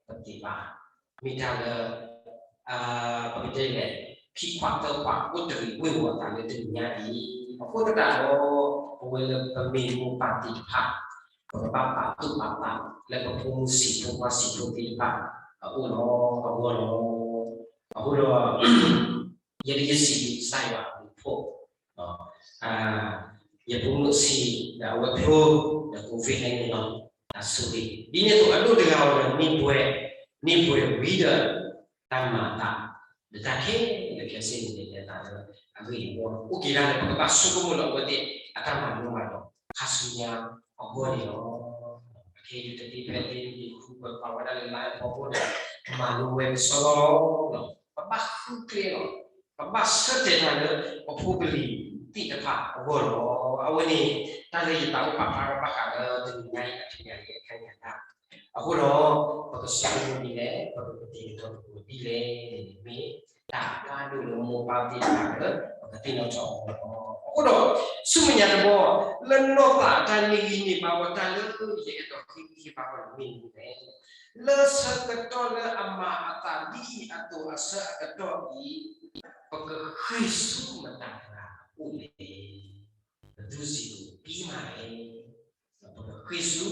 ပသ့ၣ်ဘၣ်, မ့ၢ်တၢ်လၢ ပကတဲလဲၣ် ခံခွးသၢခွးအိၣ်တရံးဝ့ၢ်ဝီၤအသးလၢတနံၤညါအံၤ, အဃိသတးဒီး ပဝဲလၢပမ့ၢ်မိၢ်ပၢ်သ့ၣ်တဖၣ် ပကဘၣ်ပာ်သူၣ်ပာ်သး လၢပဖိမုၣ်ဆံးဖိခွါဆံးဖိသ့ၣ်တဖၣ်အအိၣ်လီၤ အဂီၢ်လီၤ. အဃိဒီး ယဲဒၣ်ယစံးဘျုးကစၢ်ယွၤအဘျုးအဖှိၣ် ယဖိမုၣ်ဆံးဒီးအဝဲဖျိ ဒီး covid ဟဲန့ၣ်လီၤ. တၢ်ဆိၣ်ဂ့ၤ ဒ်န့ၣ်အသိးအဒိၣ်တဂၤအီၤဒီး မ့ၢ်ပှဲၤ မ့ၢ်ပှဲၤဝံၤဒီး တၢ်မၤအသး ဒီးတၢ်ခဲလၢာ်ခဲဆ့န့ၣ် လဲၤလဲၤသးလၢအဂ့ၢ်အဝီ အိၣ်က့ၤဒၣ်လဲာ် ပကဘၣ်ဆိကမိၣ်လၢအဝဲသ့ၣ်အတၢ်မၤလိမၤဒိး ခါဆူညါအဂီၢ်န့ၣ်လီၤ. ခဲအံၤတသ့ဖဲအသ့ ယဃုကွဲးပာ်ဝဲဒၣ်လၢ line အဖီခိၣ်ဒီး မၤလိဝဲကစီဒီလီၤ. ပဘၣ်ဃုကျဲလီၤ. ပဘၣ်ဆၢတဲာ်တၢ်လၢ ပဖိပလံၤသ့ၣ်တဖၣ်အဂီၢ်လီၤ. အဝဲန့ၣ် တၢ်လၢယသးအိၣ်ပာ်ဖျါထီၣ်ဘၣ်ဃးလၢတနံၤညါအံၤ အခါယၤလံအခါယၤတၢ် အဃိဒီး ပကဆိကမိၣ်ဒ်လဲၣ် ပကပတံၤကတီၤသကိးဒ်လဲၣ်န့ၣ် မ့ၢ်တၢ်အကါဒိၣ်လၢမိၢ်ပၢ်သ့ၣ်တဖၣ်လၢ ပကသ့ၣ်နီၣ်ထီၣ်အဂီၢ်လီၤ. အဃိဒီး ဆူမဲာ်ညါတဘျီ လၢနီၢ်သးအတၢ်န့ၢ်ဂံၢ်န့ၢ်ဘါဝဲတၢ်လၢယအဲၣ်ဒိးဃ့ကညးဘၣ်ဝဲန့ၣ်မ့ၢ်မနုၤလဲၣ် လၢဆၢကတီၢ်လၢအမၤအသးဒ်အံၤအသိးအဆၢအကတီၢ်အံၤ ပကဃ့ၢ်ဆူမတၤတဂၤအအိၣ်လဲၣ်. ပဒုးစံးဘျုးက့ၤမးလဲၣ်. ပကဃ့ၢ်ဆူ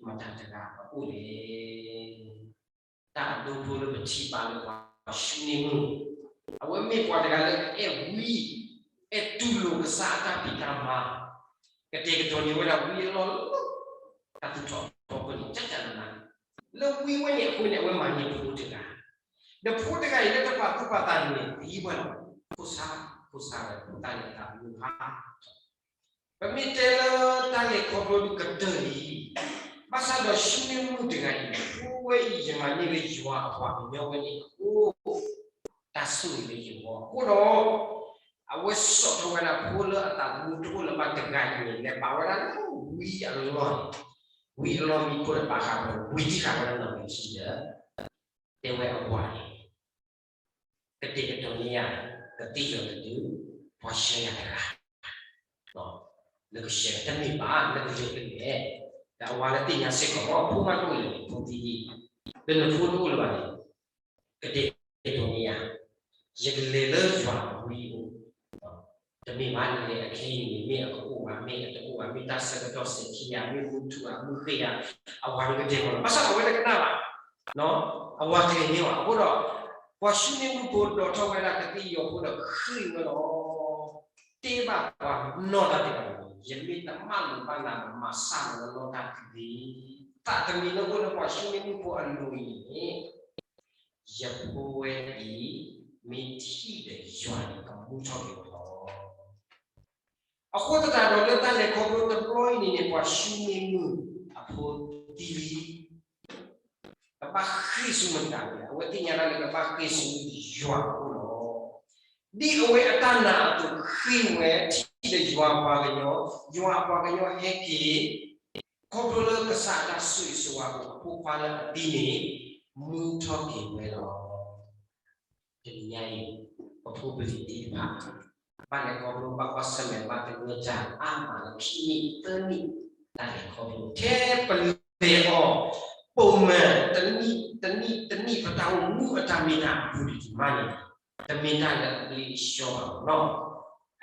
မတၤတဂၤအအိၣ်လဲၣ်. တၢ်အဒိဖိလၢပထံၣ်ဘၣ်လၢပှၤဆူန့ၢ်မုၢ် အဝဲမ့ၢ်ပှၤတဂၤလၢအဲၣ်ဝံ, အဲၣ်တူၢ်လိာ်ကစၢ်အတၢ်ဖံးတၢ်မၤ, ကတဲာ်ကတီၤန့ၢ်ဝဲဒၣ်ဝံအလီၢ်လၢ တၢ်သူၣ်ထီၣ်ထီပၢန့ၣ် ကကနၤ, လၢဝံဝဲန့ၣ်အဃိန့ၣ် အဝဲမၤန့ၢ်ဖိတဂၤ, ဒီးဖိတဂၤအံၤလၢတပာ်သူၣ်ပာ်သးန့ၣ် သံဝဲလီၤ. ဖိဆါ, ဖိဆါဝဲဖိသၣ်န့ၣ် အသးမုာ်ဖး ပမ့ၢ်တဲလၢတၢ်လဲၤခီဖျိဒုးကတၢၢ်လံ, ဘၣ်ဆၣ်ဒီးၡူန့ၢ်မုၣ်တဂၤအံၤ ဖိဝဲအံၤ ယမၤန့ၢ်လၢယွၤအပှၤကညီဝဲန့ၣ်အဃိ, တၢ်ဆိၣ်ဂ့ၤလၢယဂီၢ်အဃိဒီး, အဝဲစိာ်ထီၣ်ဝဲဒၣ်ဖိလၢအသးသမူတအိၣ်လၢၤဘၣ်တဂၤအံၤန့ၣ် လဲၤပာ်ဝဲဒၣ်လၢဝံအလီၢ်န့ၣ်, ဝံအလီၢ်မံခိၣ်ဒီးပာ်ဃာ်ဝဲ ဝံတံၢ်ဃာ်ဝဲဒၣ်နီၢ်ဝဲခံဒီး, တဲဝဲအဝၤန့ၣ် ကတဲာ်ကတီၤန့ၢ်ယၤ ကသံၣ်ယီၤတဒု, ပှၤဆှၢယၤတဂၤ လၢကဆှၢတမ့ၢ်ဘၣ် လၢကယီၤကလဲာ်, ဒီးအဝၤလၢသ့ၣ်ညါစ့ၢ်ကီး ဖိမါတအိၣ်လၢၤ ဖိသံ, လၢနဖိတအိၣ်လၢၤဘၣ်န့ၣ်, ကတဲာ်ကတီၤန့ၢ်ယၤ, ယကလဲၤလၢယွၤအဝံအအိၣ်, တမ့ၢ်ဘၣ်န့ၣ် အခဲအံၤန့ၣ် မ့ၢ်အကအိၣ်ဘၣ် မ့ၢ်အတအိၣ်ဘၣ် မ့ၢ်တၢ်ဆၢကတီၢ်စဲၤခံယၤ မ့ၢ်မုၢ်ထူၣ်ဧါ မုၢ်ဃ့ၢ်ဧါ, အဝၤန့ၣ်ကတဲာ်ကတီၤလီၤ ဘၣ်ဆၣ်ဒီးအဝဲတကနၣ်ဘၣ် အဝၤကျဲၤန့ၢ်ဘၣ် အဃိဒီး, ပှၤၡူန့ၢ်မုၣ်ဖိဒိးထီၣ်ဝဲဒၣ်ကသံၣ်ယီၤဖိဒီးဃ့ၢ်ဝဲလီၤ. တဲဘၣ်ပှၤနီၢ်တၢ်တဂၤန့ၣ် ယမ့ၢ်တမၣ်လိာ်ဘၣ်နၤဒီး မၤစၢ်နၤလၢနီၢ်တၢ်တဂ့ၤ, သးတမံၤလၢအဃိလၢပှၤၡူန့ၢ်မုၣ်ဖိအလိၤအံၤန့ၣ်, ယဖိဝဲအံၤ မ့ၢ်ထံၣ်ဒီးယွၤန့ၣ် ကမူထီၣ်က့ၤဝဲလီၤ. အဃိသတးဒီးလၢတၢ်လဲၤခီဖျိတဘျီအံၤန့ၣ်န့ၣ် ပှၤၡူန့ၢ်မုၣ်အဖိသံလံ ကဘၣ်ဃ့ၢ်ဆူမတၤလဲၣ် အဝဲသ့ၣ်ညါဒၣ်လၢကဘၣ်ဃ့ၢ်ဆူယွၤအအိၣ်လီၤ. ဒ်အဝဲအတၢ်နာ်အသိးဃ့ၢ်ဝဲ ထံၣ်ဒီးယွၤအပှၤကညီ, ယွၤအပှၤကညီဟဲက့ၤ, ခီဖျိလၢကစၢ်အတၢ်ဆိၣ်ဂ့ၤဆိၣ်ဝါအပူၤ အဖိခွါလၢအသံန့ၣ် မူထီၣ်က့ၤဝဲလီၤ. တနံၤညါအံၤ ပဖိပလံၤသ့ၣ်တဖၣ် ဘၣ်လဲၤခီဖျိဘၣ်ကွၢ်ဆၢၣ်မဲာ်ဘၣ်သဂၢၢ်တၢ်အါမးလၢခံနံၣ်သၢနံၣ် တၢ်လဲၤခီဖျိ ထဲပလဲၤအီၤ ပိာ်မၢ တနံၣ်တနံၣ်တနံၣ် ပတၢ်အိၣ်မူအတၢ်မ့ၢ်တၢ်အပူၤဒံးမးန့ၣ် တမ့ၢ်တၢ်လၢအဘျ့အဆှီဘၣ်နီၤ.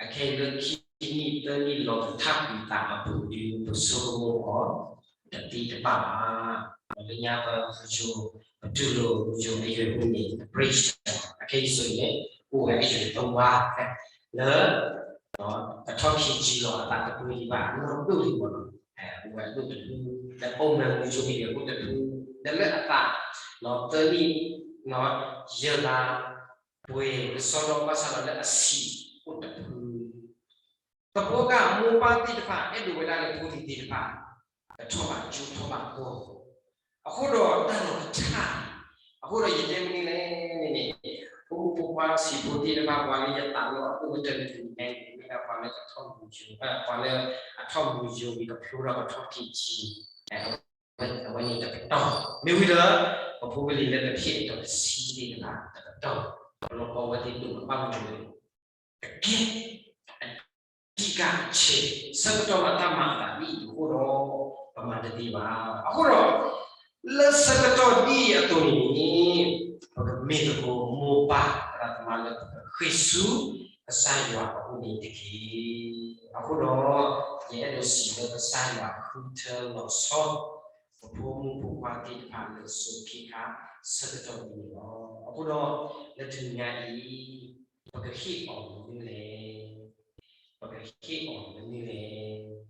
အခဲအံၤလၢခံနံၣ်သၢနံၣ်လီၤပထါကွံာ်သးအပူၤဒုး ပဆိကမိၣ်အီၤ တသံတဘၣ်ဘၣ်. လၢညါပ ပတူၢ်လိာ်ယိၤအယွၤအပူၤန့ၣ် praise အခဲအံၤဆိန့ၣ် အိၣ်ဝဲအယွၤသဝါ လၢ ပထီၣ်ခံကံလီၤအသးတပူၤဒံးဘၣ် နီၢ်ဒိၣ်လံမးနီၤ အိၣ်ဝဲဒိၣ်တဖု ဒီးအိၣ်မၢမူကၠိမံၤယဲၢ်အိၣ်တဖု ဒီးလၢအသး သၢနံၣ် ယဲၢ်လါ ပှဲၤကစီဒီဘၣ်ဆၣ်ဒီးလၢအဆံးအိၣ်တဖု သပှၢ်ကမိၢ်ပၢ်သ့ၣ်တဖၣ် အဲၣ်ဒိးဝဲဒၣ်လၢဖိသ့ၣ်တဖၣ် ကထီၣ်ဘၣ်ကၠိထီၣ်ဘၣ်ကီၢ် အဃိဒီးတၢ်လီၤကထါ အဃိဒီးယတဲမနုၤလဲၣ်န့ၣ်န့ၣ် ဖိမုၣ်ဖိခွါဆံးဖိသ့ၣ်တဖၣ် ပှၤလၢယသးလီအအိၣ်ကတၢၢ်လၢတနံၤညါအံၤ မ့ၢ်ဒၣ်ပှၤလၢအထီၣ်မူယိၤ ပှၤလၢအထီၣ်မူယိၤဝံၤကဖျိဒီးကထီၣ်ခံကံ အဝဲန့ၣ်တပတီၢ် မ့ၢ်ဝံၤဒီး ပဖိပလံၤလၢကဖျဲးအတီၤတဆံသ့ၣ်တဖၣ် တပတီၢ် ပလီၢ်ကီဝဲသ့ၣ်ဒိၣ်မးဘၣ်မနုၤလဲၣ် တကဲ အဓိက အဆဲး ဆၢကတီၢ်ဘၣ်တၢ်မၤအသးဒ်အံၤအဃိဒီး ပမၤတသ့ဘၣ်. အဃိဒီး လၢဆၢကတီၢ်ဒ်အံၤအသိးန့ၣ်န့ၣ် ပကမ့ၢ်သကိးမိၢ်ပၢ် သရၣ်သမါလၢပကဃ့ၢ်ဆူ ကစၢ်ယွၤအအိၣ်န့ၣ်တက့ၢ်. အဃိဒီး ယအဲၣ်ဒိးစံးလၢကစၢ်ယွၤဃုထၢလီၤဆီ ပဖိမုၣ်ဖိခွါသ့ၣ်တဖၣ်လၢစိၤခံခါ ဆၢကတီၢ်ဒ်န့ၣ်လီၤ. အဃိဒီး လၢတနံၤညါအံၤ ပကဟ့ၣ်အီၤမနုၤလဲၣ် ပကဟ့ၣ်အီၤမနုၤလဲၣ်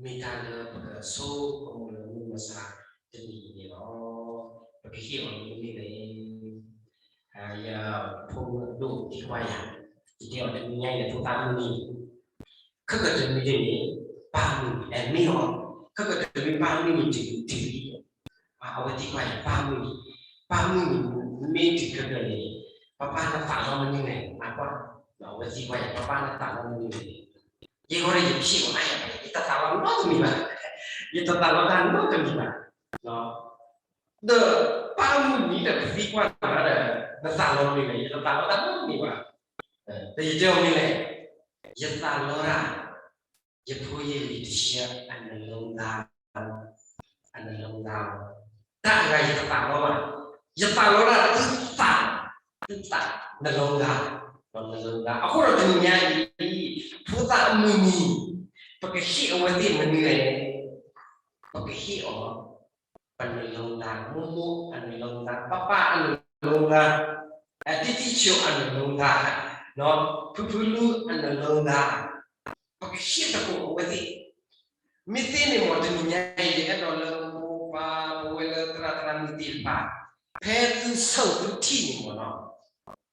မ့ၢ်တၢ်လၢပကဆိကမိၣ်လၢမုၢ်မဆါတနံၤအံၤန့ၣ်လီၤ. ပကဟ့ၣ်အီၤမနုၤလဲၣ် ယဖိမုၣ်အဒိၣ်သံကွၢ်ယၤ ယတဲအီၤတနံၤညါအံၤန့ၣ် ဖိသၣ်မုၢ်နံၤ ခဲကတမံၤန့ၣ် ပၢ်မုၢ်နံၤ အဲၣ်မ့ၢ်အီၤ ခဲကတမံၤပၢ်မုၢ်နံၤ တုၤတုၤလံ အဝဲသံကွၢ်ယၤ ပၢ်မုၢ်နံၤ ပၢ်မုၢ်နံၤ မ့ၢ်တုၤခဲကတၢၢ်န့ၣ် ပၢ်ပၢ်နသးလီမနုၤလဲၣ် အကွၢ် အဝဲသံကွၢ်ယၤ ပၢ်ပၢ်နသးလီမနုၤလဲၣ် ယဲဃီဒီးယဖံးအီၤ ယတသးလီနီတမံၤဘၣ် ယတသးလီတၢ်နီတမံၤဘၣ် ဒီးပၢ်မုၢ်နံၤဒီးပသံကွၢ်နၤဒီး နသးလီမနုၤလဲၣ် ယတသးလီတၢ်နီတမံၤဘၣ် ဒီးယတဲအီၤမနုၤလဲၣ် ယသးလီတၢ် ယဖိယလံၤတဆၢ အနလုံးသား အနလုံးသား တၢ်အဂၤယတသးလီဘၣ် ယသးလီတၢ်သုသး သုသး နလုံးသား နလုံးသား အဃိဒီးတနံၤညါအံၤ ဖိသၣ်အမုၢ်နံၤ ပကဟ့ၣ်အဝဲသ့ၣ်မနုၤလဲၣ် ပကဟ့ၣ်အီၤ ပနလုံးသား မိၢ်မိၢ်အနလုံးသား ပၢ်ပၢ်အနလုံးသား တံတံဆိအနလိသး, ဖုဖုလူအနလိသး, ပကဟ့ၣ်သကိးအဝဲသ့ၣ်, မ့ၢ်သ့န့ၣ်မ့ၢ် တနံၤညါအံၤ ယအဲၣ်ဒိးလၢမိၢ်ပၢ် ပဝဲလၢသရၣ်သရၣ်မုၣ်သ့ၣ်တဖၣ်, ဖဲသုဆိၣ်သုထံၣ်န့ၣ်မ့ၢ်နီ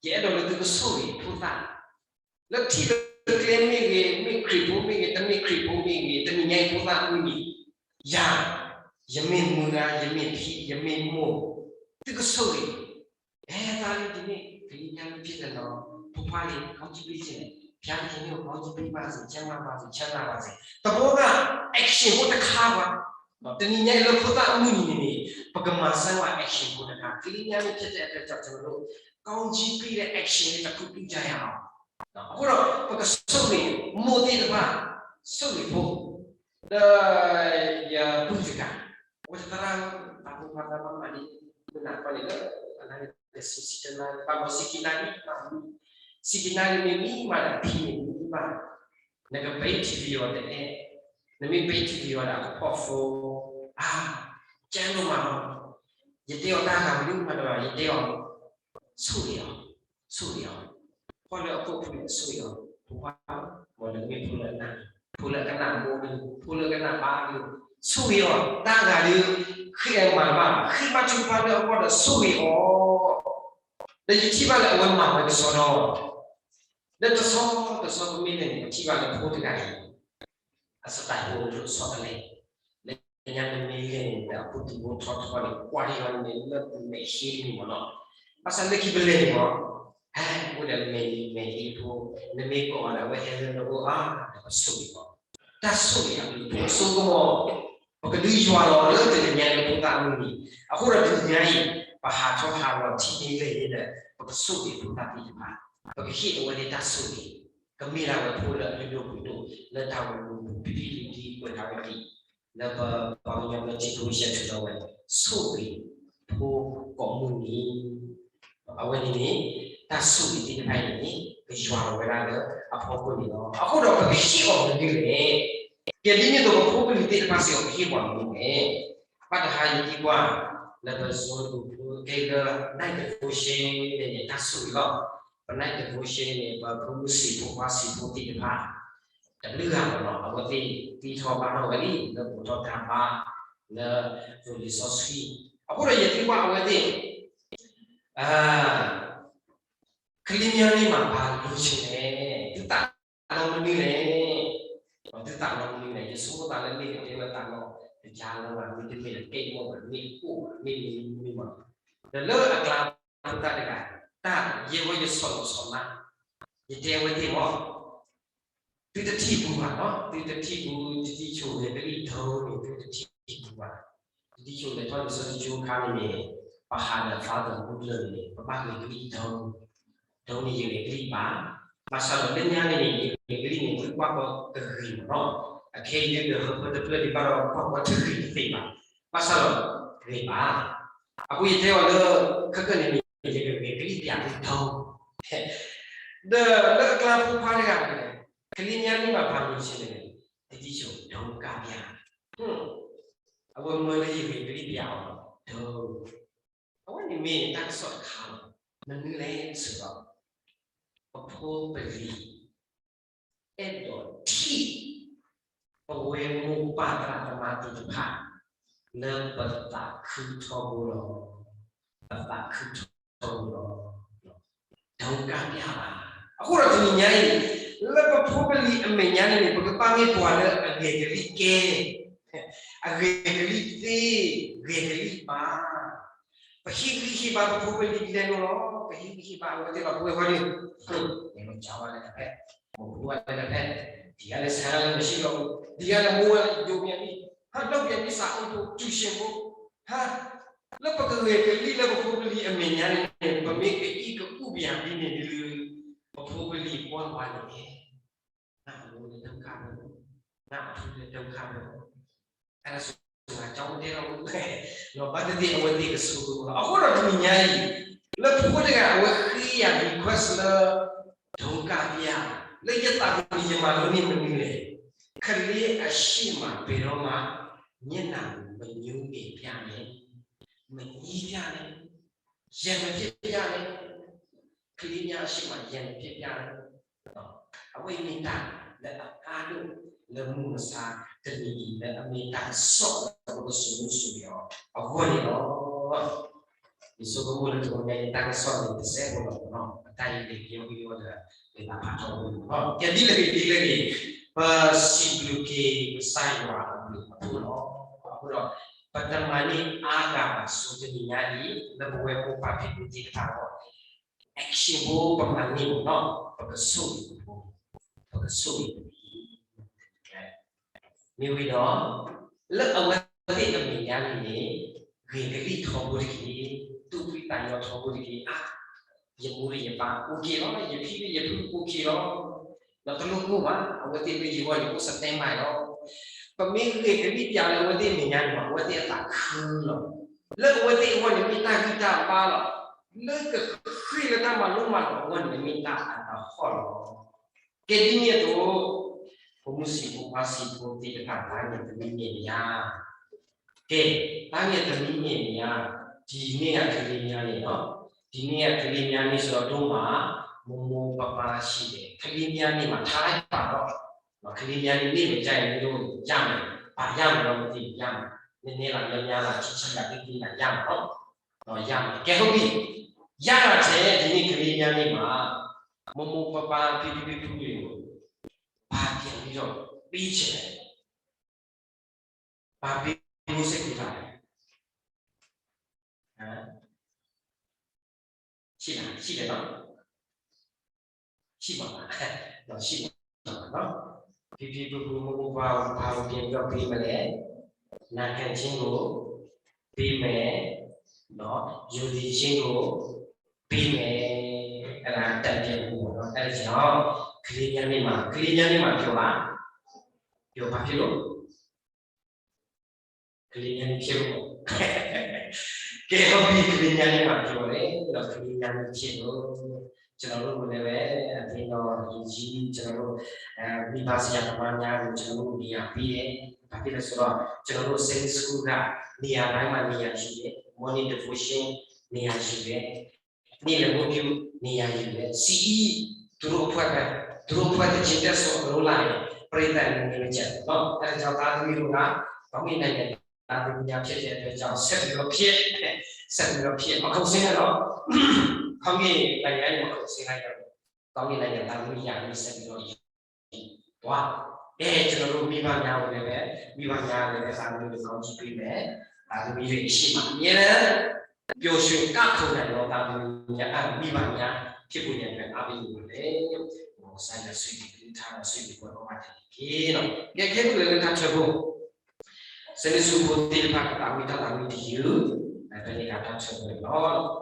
ၤ, ယအဲၣ်ဒိးလၢသုကဆိၣ်ဂ့ၤဖိသၣ် လၢထံၣ်လၢကျဲမ့ၢ်ဂ့ၤ, မ့ၢ်ခရံာ်ဖိမ့ၢ်ဂ့ၤ, တမ့ၢ်ခရံာ်ဖိမ့ၢ်ဂ့ၤ, တနံၤညါအံၤဖိသၣ်မုၢ်နံၤ, ယၤ, ယမ့ၢ်မုၢ်ဂၤ, ယမ့ၢ်ဖံ, ယမ့ၢ်မိၢ်, သုကဆိၣ်ဂ့ၤ, အဲၣ်သးလံတမ့ၢ် ကလံၤညါမ့ၢ်ဖံးတနီၤ, ဖိခွါလံ ကောင်းကြီးပေးချင်တယ်, ဘုရားသခင်က ကောင်းကြီးပေးပါစေ, ချမ်းသာပါစေ, ချမ်းသာပါစေ, တဘျီဂၤ action ဖိတခါဘၣ်, တနံၤညါအံၤလၢဖိသၣ်မုၢ်နံၤန့ၣ်န့ၣ် ပကမၤစၢၤဝဲ action ဖိတခါ, ကလံၤညါမ့ၢ်ဖံးတနီၤ ကောင်းကြီးပေးတဲ့ action တခုပြုကြရအောင်. အဃိဒီး ပကဆိၣ်ဂ့ၤ မိၢ်သ့ၣ်တဖၣ်, ဆိၣ်ဂ့ၤဖိ, ဒီးယပုၢ်တဂၤ, အဝဲသရၣ်, သးဖိခွါသးဘၣ်မၤဒ်, မုၢ်နၤခီန့ၣ်လၢ အနၤန့ၣ်ဆံးဆံးတနၤ, ဘၣ်မၤဆံးကနါန့ၣ်, ဆံးကနါန့ၣ်မ့ၢ်မံမးဒီး ဖံန့ၣ်မံမး, နကပဲ TV အီၤတအဲၣ်, နမ့ၢ်ပဲ TV အီၤဒီး အကဖီၣ်ဖိ, အါ, ကဲဒိၣ်မးလီၤ, ယတဲအီၤတၢ်ဂၤမနုၤမးဒီး ယတဲအီၤ, ဆိၣ်ဂ့ၤအီၤ, ဆိၣ်ဂ့ၤအီၤ, ကွၢ်လၢအခိၣ်ဖုန့ၣ် ဆိၣ်ဂ့ၤအီၤ, ဖိခွါ, မ်နမ့ၢ်ဖိလၢအနၢ်, ဖိလၢအကနၣ်မိၢ်ကလုၢ်, ဖိလၢအကနၣ်ပၢ်ကလုၢ်, ဆိၣ်ဂ့ၤအီၤ, တၢ်ဂၤဒီး, ဃ့အဲၣ်မၤတဘၣ်, ဃ့ဘါထုကဖၣ်လၢအဂီၢ်ဒီးဆိၣ်ဂ့ၤအီၤ, ဒီးယထံၣ်ဘၣ်လၢအဝဲမၤဝဲကစီဒီ, လၢတဆီတဆီတမ့ၢ်လဲၣ်န့ၣ် ပထံၣ်ဘၣ်လၢဖိတဂၤအံၤ အစတၢ်အိၣ်လၢတဆီတလဲ, လၢညါမ့မ့ၢ်လဲၣ်န့ၣ် ဒီးအဖိသူဖိထီတဖီန့ၣ် ကွၢ်ဒံးအီၤန့ၣ် လၢမဲာ်ဟ့တမံၤမ့ၢ်နီၤ, ဘၣ်ဆၣ်လၢခံပလဲၤန့ၣ်မ့ၢ်, ဟဲ, အိၣ်ဒီးမဲာ်နံၤမဲာ်ဟ့ဖိ, နမ့ၢ်ကိးအီၤဒီး အဝဲဟဲလၢနအိၣ်ဧါ, ဒီးပဆိၣ်ဂ့ၤအီၤ, တၢ်ဆိၣ်ဂ့ၤအဘျုးအဖှိၣ်အစိကမီၤ, ပကဒုးယွၤလီၤလၢတနံၤညါအံၤဖိသၣ်မုၢ်နံၤ, အဃိဒီးတနံၤညါအံၤ, ပဟးထီၣ်ဟးလီၤထံၣ်န့ၣ်လဲၣ်ဒီး ပကဆိၣ်ဂ့ၤဖိသၣ်သ့ၣ်တဖၣ်, ပကဟ့ၣ်အဝဲသ့ၣ်တၢ်ဆိၣ်ဂ့ၤ, ကမ့ၢ်ဒၣ်ဝဲဖိလၢအလုၢ်ဒိၣ်ပှ့ၤဒိၣ် လၢတၢ်အိၣ်မူပူၤ ဖံဖံလံၤလံၤကွဲးထီၣ်ဝဲဒၣ်, လၢပပှၤကညီဘျၢထံခဝ့ၡၢၣ်ထုးထီၣ်ဝဲ, ဆိၣ်ဂ့ၤဖိကိးမုၢ်နံၤ, အဝဲန့ၣ်န့ၣ်, တၢ်ဆိၣ်ဂ့ၤသ့ၣ်တဖၣ်အံၤန့ၣ်န့ၣ် ကယွၤလီၤဝဲဒၣ်လၢအဖီခိၣ်န့ၣ်လီၤ. အဃိဒီးပကဟ့ၣ်အီၤမနုၤလဲၣ်, ကဲဒ်န့ၣ်အသိးပဖိပလံၤသ့ၣ်တဖၣ်စ့ၢ်ကီး ပဟ့ၣ်ပှၤမနုၤလဲၣ်, ဘၣ်တဟါအံၤသံကွၢ်, လၢပ Zoom ပူၤ ကဲလၢ night devotion န့ၣ်န့ၣ် တၢ်ဆိၣ်ဂ့ၤလီၤ, ပ night devotion န့ၣ် ပဖိမုၣ်ဆံးဖိခွါဆံးဖိသ့ၣ်တဖၣ် တဘျုးဂၤမ့ၢ်နီၤ အဝဲသ့ၣ်သံထီၣ်ဘါထီၣ်ဝဲလံ လၢအိးထီၣ်တၢ်ဘါ လၢ သိလ့ၣ်စီဆှံ, အဃိဒီးယသံကွၢ်အဝဲသ့ၣ်, ကလံၤမၠါန့ၣ်မး ပှၤလူၤဆံးလဲၣ်, သုသးလီမနုၤလဲၣ်, သုသးလီမနုၤလဲၣ်, ယဆိကမိၣ်သးလၢမ့ၢ်ကတဲဝဲသးလီ တကါလၢၤဘၣ် မ့တမ့ၢ်လၢကဲမီၢ်ဘၣ် မ့ၢ်အိၣ်ဘၣ် မ့ၢ်မနုၤမနုၤမး, ဒီးလၢအကျါဖိသၣ်တဂၤ တၢ်ယဲၢ်ဝဲယဆီၣ်လီၤဆီၣ်လၢ်, ယတဲဝဲသ့ၣ်မး သုတထံၣ်ပူၤဘၣ်နီၤ, သုတထံၣ်ပူၤ တထံၣ်ဆိၣ်ဂ့ၤ ကလံၣ်ဒိန့ၣ် သုတထံၣ်ပူၤဘၣ်, တထံၣ်ဆိၣ်ဂ့ၤ ထီၣ်လံာ်စီဆှံကၠိအခါန့ၣ်န့ၣ်, ပဟးဒီး Father Buller န့ၣ် ပဘၣ်ဂဲၤကလံၣ်ဒိ, ဒိန့ၣ်ယဂဲၤကလံၣ်ဘၣ်, ဘၣ်ဆၣ်ဒီးလၢညါန့ၣ်န့ၣ် ယဂဲၤကလံၣ်န့ၣ် သုကွၢ်ကီတဂ့ၤမးနီၤ, အခဲအံၤဒုးဒီး ဟၢဖၢတဖျၢၣ်ဒံးဘၣ်ဒီး ကွၢ်ကီတဂ့ၤတသ့ဘၣ်, ဘၣ်ဆၣ်ဒီးဂ့ၤဘၣ်, အဃိယတဲအီၤလၢ ခဲကနံၣ်န့ၣ် ယကဂဲၤကလံၣ်ပၠးသုဒိ, ဒီးလၢအကျါဖိခွါတဂၤန့ၣ်, ကလံၤမၠါန့ၣ်ဘၣ်ပှၤမံၤဆ့ၣ်န့ၣ်, တထံၣ်ဆိၣ် ဒိကါပၠး, အဝဲမၢလၢယဂဲၤကလံၣ်ပၠးအီၤ, ဒိ, အဝဲန့ၣ်မ့ၢ်တၢ်ကစီၣ်တခါလီၤ, မနုၤလဲၣ်ဆိဒီး, ပဖိပလံၤ အဲၣ်ဒိးထံၣ် ပဝဲမိၢ်ပၢ်သရၣ်သမါသ့ၣ်တဖၣ် လၢပသးခုထီဘိလီၤ, ပသးခုထီဘိလီၤ, ဒိကါပၠးဘၣ်. အဃိဒီးတနံၤညါအံၤ, လၢပဖိပလံၤအမဲာ်ညါန့ၣ်န့ၣ် ပကဘၣ်မ့ၢ်ပှၤလၢအဂဲၤကလံၣ်ကဲ, အဂဲၤကလံၣ်သ့, ဂဲၤကလံၣ်ဘၣ်. ပဟ့ၣ်ဂံၢ်ဟ့ၣ်ဘါပဖိပလံၤဒ်လဲၣ်န့ၣ်လီၤ. ပဟ့ၣ်ဂံၢ်ဟ့ၣ်ဘါအဝဲသ့ၣ်လီၤ ပဝဲဃီန့ၣ်, မ့ၢ်မ့ၢ်ကၠီဝဲလၢတဖျၢၣ်, မ့ၢ်ဖိဝဲလၢတဖျၢၣ်, ဒ်ဂၤလၢဆါလၢမုၢ်ဆ့ၣ်လီၤ, ဒ်ဂၤလၢမိၢ်ဝဲလၢယိၤမ့ၢ်မ့ၢ်, ဟးဒီးပျဲမ့ၢ်စးအိၣ်ဖိ ကျူၢ်ရှ့ဖိ, ဟး, လၢပကဂဲၤကလံၣ်လၢပဖိပလံၤအမဲာ်ညါန့ၣ်န့ၣ် ပမ့ၢ်ကအံၣ်ကအုၣ်ပယၤဒ်န့ၣ်ဒုး, ပဖိပလံၤကွၢ်ဝဲန့ၣ် နအိၣ်လၢဒုက္ခဘၢ, နအိၣ်လၢဒုက္ခဘၢ, အဲၣ်ဒိးစူၢ်ကၠီမ့ၢ်တဲလီၤ, ဘၣ်သ့ၣ်သ့ၣ်အဝဲသ့ၣ်ကဆိကမိၣ်လီၤ. အဃိဒီးတနံၤညါအံၤ, လၢဖိတဂၤအဝဲဃ့ယၤ request လၢ ဒိကါပၠး, လၢယသးသမူယမၤလိန့ၢ်မနုၤလဲၣ်, ခလ့အရှေ့မှာဘယ်တော့မှ မျက်နှာကို မညှိုးငယ်ပြနဲ့, မညည်းပြနဲ့, ရန်မဖြစ်ပြနဲ့, ကလံၤမၠါအဆ့ၣ်မး ယဲၢ်ဖျၢၣ်ဖျၢၣ်န့ၣ် အဝဲအံၤမ့ၢ်တၢ်လၢအအါဒိၣ်လၢမုၢ်မဆါတနံၤအံၤ လၢအမ့ၢ်တၢ်ကစီၣ်လၢပကစိၤမုၢ်စိၤယီၤအဂီၢ်န့ၣ်လီၤ. ယဆိကမိၣ်လၢတဂီၤညါအံၤ တၢ်ကစီၣ်န့ၣ် တစဲးဖိလီၤနီၤ, အတၢ်အံၤန့ၣ် ကယီကယီဒီး မ့ၢ်တၢ်ဖးထီဘိလီၤ. ကဲဒ်လဲၣ်ဂ့ၤ ဒ်လဲၣ်ဂ့ၤ ပစံးဘျုးက့ၤကစၢ်ယွၤအဘျုးအဖှိၣ်လီၤ. အဃိဒီး ပတမၤန့ၢ်အါဂၤဘၣ် ဆိတနံၤညါအံၤ လၢပဝဲမိၢ်ပၢ်ဖံဖုသ့ၣ်တဖၣ်အဂီၢ် action ဖိပမၤန့ၢ်မ့ၢ်နီၤ, ပကဆိၣ်ဂ့ၤပဖိ, ပကဆိၣ်ဂ့ၤပဖိ မ့ၢ်ဝံၤဒီး လၢအဝဲသ့ၣ်အမဲာ်ညါန့ၣ်န့ၣ် ဂ့ၤကလံၣ်ထီဘိတက့ၢ်, သူၣ်ဖှံသးညီထီဘိတက့ၢ်. အါ, ယမိၢ်ဒီးယပၢ်အိၣ်က့ၤလီၤ, ယဖံဒီးယဖုအိၣ်က့ၤလီၤ. ဒီးတလိၣ်ကိၢ်ဘၣ်, အဝဲသ့ၣ်လၢယဂီၢ်န့ၣ် အိၣ် standby လီၤ. ပမ့ၢ်ဂ့ၤကလံၣ်ပၠးလၢအဝဲသ့ၣ်မဲာ်ညါန့ၣ်မး အဝဲသ့ၣ်အသးခုလီၤ. လၢအဝဲသ့ၣ်အဂီၢ်န့ၣ် မ့ၢ်တၢ်ဂံၢ်တၢ်ဘါလီၤ. လၢကဃ့လၢတၢ်မၤလိမၤဒိးအဂီၢ်န့ၣ် မ့ၢ်တၢ်အတဟီၣ်လီၤ. ကဲဒ်န့ၣ်အသိး ဖိမုၣ်ဆံးဖိခွါဆံးဖိသ့ၣ်တဖၣ် တၢ်န့ၣ်တမံၤန့ၣ်မ့ၢ်ဧါ. ကဲ, တၢ်န့ၣ်တမံၤန့ၣ်မ့ၢ်ဧါ, ဒ်န့ၣ်အကလံၤမၠါန့ၣ်လီၤ. ဒ်န့ၣ်အကလံၤမၠါန့ၣ် စ့ၢ်ကီးဒိၣ်မး မိၢ်မိၢ်ပၢ်ပၢ်ဆံးလဲၣ်, ကလံၤမၠါန့ၣ်မး ထါပာ်လီၤ. ကလံၤမၠါန့ၣ် မ့ၢ်ဝဲဒ်အံၤ မ့ၢ်ဒိၣ်န့ၣ် ယါမး, ပာ်ယါမးလီၤ မ့ၢ်သ့ၣ်ယါမး, နနဲလၢမၠါမၠါလၢ ဆံဆံလၢ သ့ၣ်သ့ၣ်လၢ ယါမးလီၤ. ယါမး, ကဲ ဟုတ်ပြီ, ယါမးထဲ ဒ်န့ၣ်ကလံၤမၠါန့ၣ်မး မိၢ်မိၢ်ပၢ်ပၢ်ဖံဖံဖုဖုန့ၣ် ပာ်ပၠးန့ၣ်ဒီး ပ့ဆဲး ပာ်ပ့ၤဖိစဲးက့ၤတၢ် ဆံးလဲၣ်, ဆံးလဲၣ်နီၤ, ဆံးဘၣ်, ဆံးဘၣ်နီၤ, ဖံဖံဖုဖုမိၢ်မိၢ်ပၢ်ပၢ် ပာ်ပ့ၤဒီး ပ့ၤမးလဲၣ်, နာခံခြင်းကို ပေးမယ်, ယုံကြည်ခြင်းကို ပေးမယ်, အဲဒါတန်ပြန်ဖို့ပေါ့နော်, အဲဒါကြောင့် ကလေးများနေ့မှာ, ကလေးများနေ့မှာ ပြောပါ, ပြောပါဖြစ်လို့ ကလေးများနေ့ဖြစ်လို့ပေါ့, ကဲ ဟုတ်ပြီ, ကလေးများနေ့မှာ ပြောတယ်, ဒီး ကလေးများနေ့ဖြစ်လို့ ကျွန်တော်တို့ကိုလည်းပဲ အသင်းတော် လူကြီး, ကျွန်တော်တို့ အဲ မိဘဆရာသမားများကို ကျွန်တော်တို့ နေရာပေးတယ်. ဘာဖြစ်လဲဆိုတော့ ကျွန်တော်တို့ Sunday School က နေရာတိုင်းမှာ နေရာယူတယ်, Morning Devotion နေရာယူတယ်, နေ့လယ်ဝတ်ပြု နေရာယူတယ်, ဆီအီး သူတို့အဖွဲ့ပဲ, သူတို့အဖွဲ့ သီချင်း တက်ဆို အလိုလာရင် ပရိသတ် မနေမကျန်ဘူးနော်. အဲဒါကြောင့် သားသမီးတို့က ကောင်းကင်နိုင်ငံ သားသမီးများ ဖြစ်တဲ့အတွက်ကြောင့် ဆက်ပြီးတော့ ဖြစ်, ဆက်ပြီးတော့ ဖြစ်, မခုန်ဆင်းနဲ့တော့, ကောင်းကင်နိုင်ငံကနေ မခုန်ဆင်းလိုက်တော့ဘူး, ကောင်းကင်နိုင်ငံ သားသမီး ရာထူး ဆက်ပြီးတော့ သွား, အဲ ကျွန်တော်တို့ မိဘများကိုလည်းပဲ, မိဘများလည်းပဲ သားသမီးတွေ ကောင်းချီးပေးမယ်, သားသမီးတွေ အရှေ့မှာ အမြဲတမ်း ပျော်ရွှင်ကခုန်နိုင်သော သားသမီးများ, အဲ မိဘများ ဖြစ်ဖို့ရန်အတွက် အားပေးနေပါတယ်. ကိုယ်စားရဆွေတွေ ထားရဆွေတွေ ပေါ်တော့ ပါတယ် ကဲ ခဲကနံၣ်လၢ ထါထၢဖိ, စနေဆူဖိသ့ၣ်တဖၣ် တၢ်ဝံတၢ်သးဝံတယုၢ်, ဖဲန့ၣ်က ထါထၢဖိလီၤ.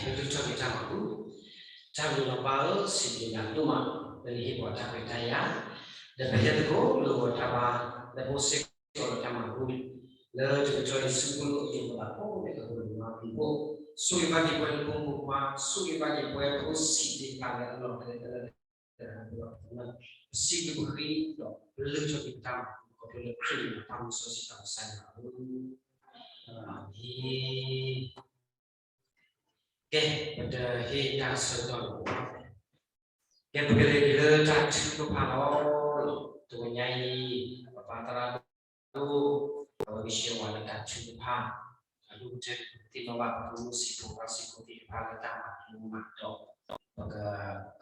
ပကလုၢ်ထီၣ်က့ၤတၢ်မၤဘူၣ်. တၢ်ဘျုးလီၤဘၣ်အၢ စံးဘျုးနၤဒိၣ်မး လၢနဟ့ၣ်ပှၤတၢ်ခွဲးတၢ်ယာ်, ဒီးပဟဲသကိးလိာ်ဂီၤတၢ်ဘါ လၢဖိစ့ၢ်ကီးလၢတၢ်မၤဘူၣ်, လၢတကတီၢ်အံၤဆူဖိလၢအယိာ်လီၤဘၣ် အိၣ်လၢကဟူးလၢမၤဘူၣ်ဖိ, ဆိၣ်ဂ့ၤဘၣ်က့ၤပှၤလၢဖိမုၣ်ဖိခွါ, ဆိၣ်ဂ့ၤဘၣ်က့ၤပှၤဖိဆံးသ့ၣ်တဖၣ်လၢအလီၢ်ဖဲလဲၣ်ဖဲလဲၣ် ပစံးဘျုးပဃ့ဒီးပလုၢ်ထီၣ်က့ၤပတၢ်မၤဘူၣ် ခီဖျိလၢခရံာ်အမံၤ တၢ်မူစီဆှံတၢ်ကစၢ်ယွၤအပူၤ, အၤမ့ၣ်. ကဲ, ပတဟ့ၣ်တၢ်ဆၢကတီၢ်လၢၤဘၣ်. ကဲ, ပကလဲၤက့ၤလၢတၢ်ထုကဖၣ်လီၤ. တနံၤညါအံၤ ပပၢ်သရၣ်ဒိၣ် အဝဲကဆှၢဝဲလၢတၢ်ထုကဖၣ် အဒိၣ်ကတၢၢ် ပသ့ၣ်နီၣ်ဘၣ်ပဖိမုၣ်ဖိခွါစ့ၢ်ကီးသ့ၣ်တဖၣ်လၢတၢ်မၤလိမၤဒိး, ပက က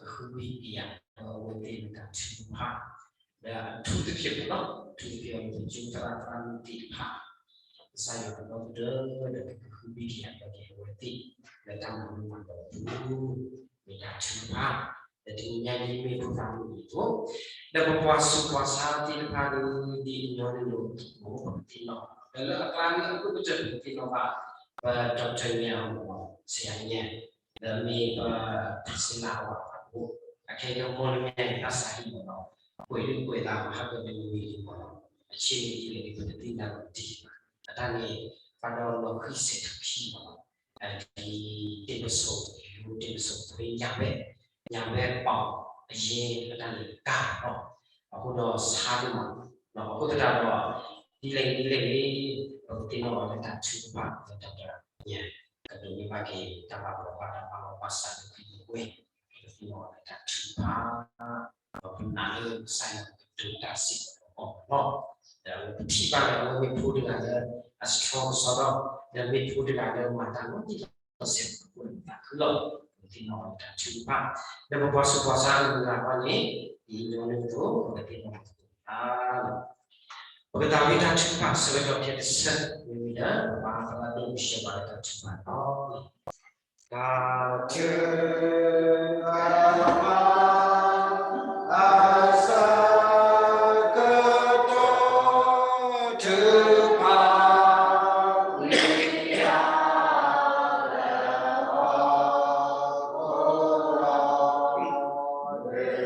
ဃုဝံၣ်ကယၤ အဝဲသ့ၣ်လၢတၢ်ထုကဖၣ်, ဒီးအထူးသဖြင့်ပေါ့နော်, အထူးသဖြင့် ပကစၢ်သရၣ်သရၣ်မုၣ်သ့ၣ်တဖၣ် ကစၢ်ယွၤကဒီသဒၢ ဒီးကဃုဝံၣ်ကယၤ ဒီးက့ၤအဝဲသ့ၣ် လၢတၢ်မၤလိမၤဒိးအပူၤ မ့ၢ်တၢ်ထုကဖၣ်, ဒီးတနံၤညါအံၤမ့ၢ်ဖိသၣ်မုၣ်အံၤအဃိ, ဒီးပပှၤဆူးပှၤဆါသ့ၣ်တဖၣ်ဒီး ဒ်အညီနုၢ်အသိး ပကသ့ၣ်နီၣ်, ဒီးလၢအကျါန့ၣ်အဒိၣ်ကတၢၢ် ပကသ့ၣ်နီၣ်ဘၣ် ပ doctor ညါအီၤ ဆရာညါ ဒီးမ့ၢ်ပ စလးဝါအဃိ, အခဲအံၤ မ့ၢ်လၢမ့ၢ်တၢ်ဆါဟံၣ်မ့ၢ်နီၤ, ကွဲးဒုးကွဲးသးမၤဟးဂီၤတမံၤမံၤမ့ၢ်နီၤ, အဆ့ၣ်န့ၣ်ဒ်လဲၣ်ဒ် ပတသ့ၣ်ညါလီၤတံၢ်ဘၣ်, အတၢ်န့ၣ် ဘၣ်ဒီးလီၤဃံၤစဲးထီၣ်ခံမ့ၢ်နီၤ, ဒ်တ့ၢ်ပစိာ် ယိၤတ့ၢ်ပစိာ် ခွဲးညါဘဲ, ညါဘဲပီၣ် အယဲၢ် အတၢ်န့ၣ်ကၢ်လီၤ, အဃိဒီးဆါဒိၣ်မး, အဃိသတးဒီး ဒ်လဲၣ်ဒ်လဲၣ်န့ၣ် ပကသ့ၣ်နီၣ်အီၤလၢတၢ်ထုကဖၣ် လၢတၢ်တၢ်ညါ ကဒိးန့ၢ်ဘၣ်က့ၤ တၢ်ဘၣ်ဘျီးဘၣ်ဒါဘၣ်လီၤဘၣ်စးလၢခရံာ်အဝဲ, ပကသ့ၣ်နီၣ်အီၤလၢတၢ်ထုကဖၣ်, ဒီးပနာ်လၢကစၢ်ယွၤကတိၤတၢ်စ့ၢ်ကီးအီၤလီၤ, ဒီးပထံၣ်ဘၣ်လၢအဝဲမ့ၢ်ဖိတဂၤလၢ အ strong ကစီဒီ, ဒီးမ့ၢ်ဖိတဂၤလၢမၤတၢ်လီၤတံၢ်လီၤဆဲး ပကသးခုလီၤ, ပကသ့ၣ်နီၣ်အီၤလၢတၢ်ထုကဖၣ်, ဒီးပပှၤဆူးပှၤဆါအဂုၤအဂၤန့ၣ် ဒ်ညီနုၢ်အသိး ပကသ့ၣ်နီၣ်အီၤလီၤ ပကသးဝံၣ်တၢ်ထုကဖၣ် ဆၢကတီၢ်ဖဲတဆၢ မ့မ့ၢ်လၢ ပပၢ်သရၣ်ဒိၣ်ကဆှၢပှၤလၢတၢ်ထုကဖၣ်လီၤ. တၢ်ထု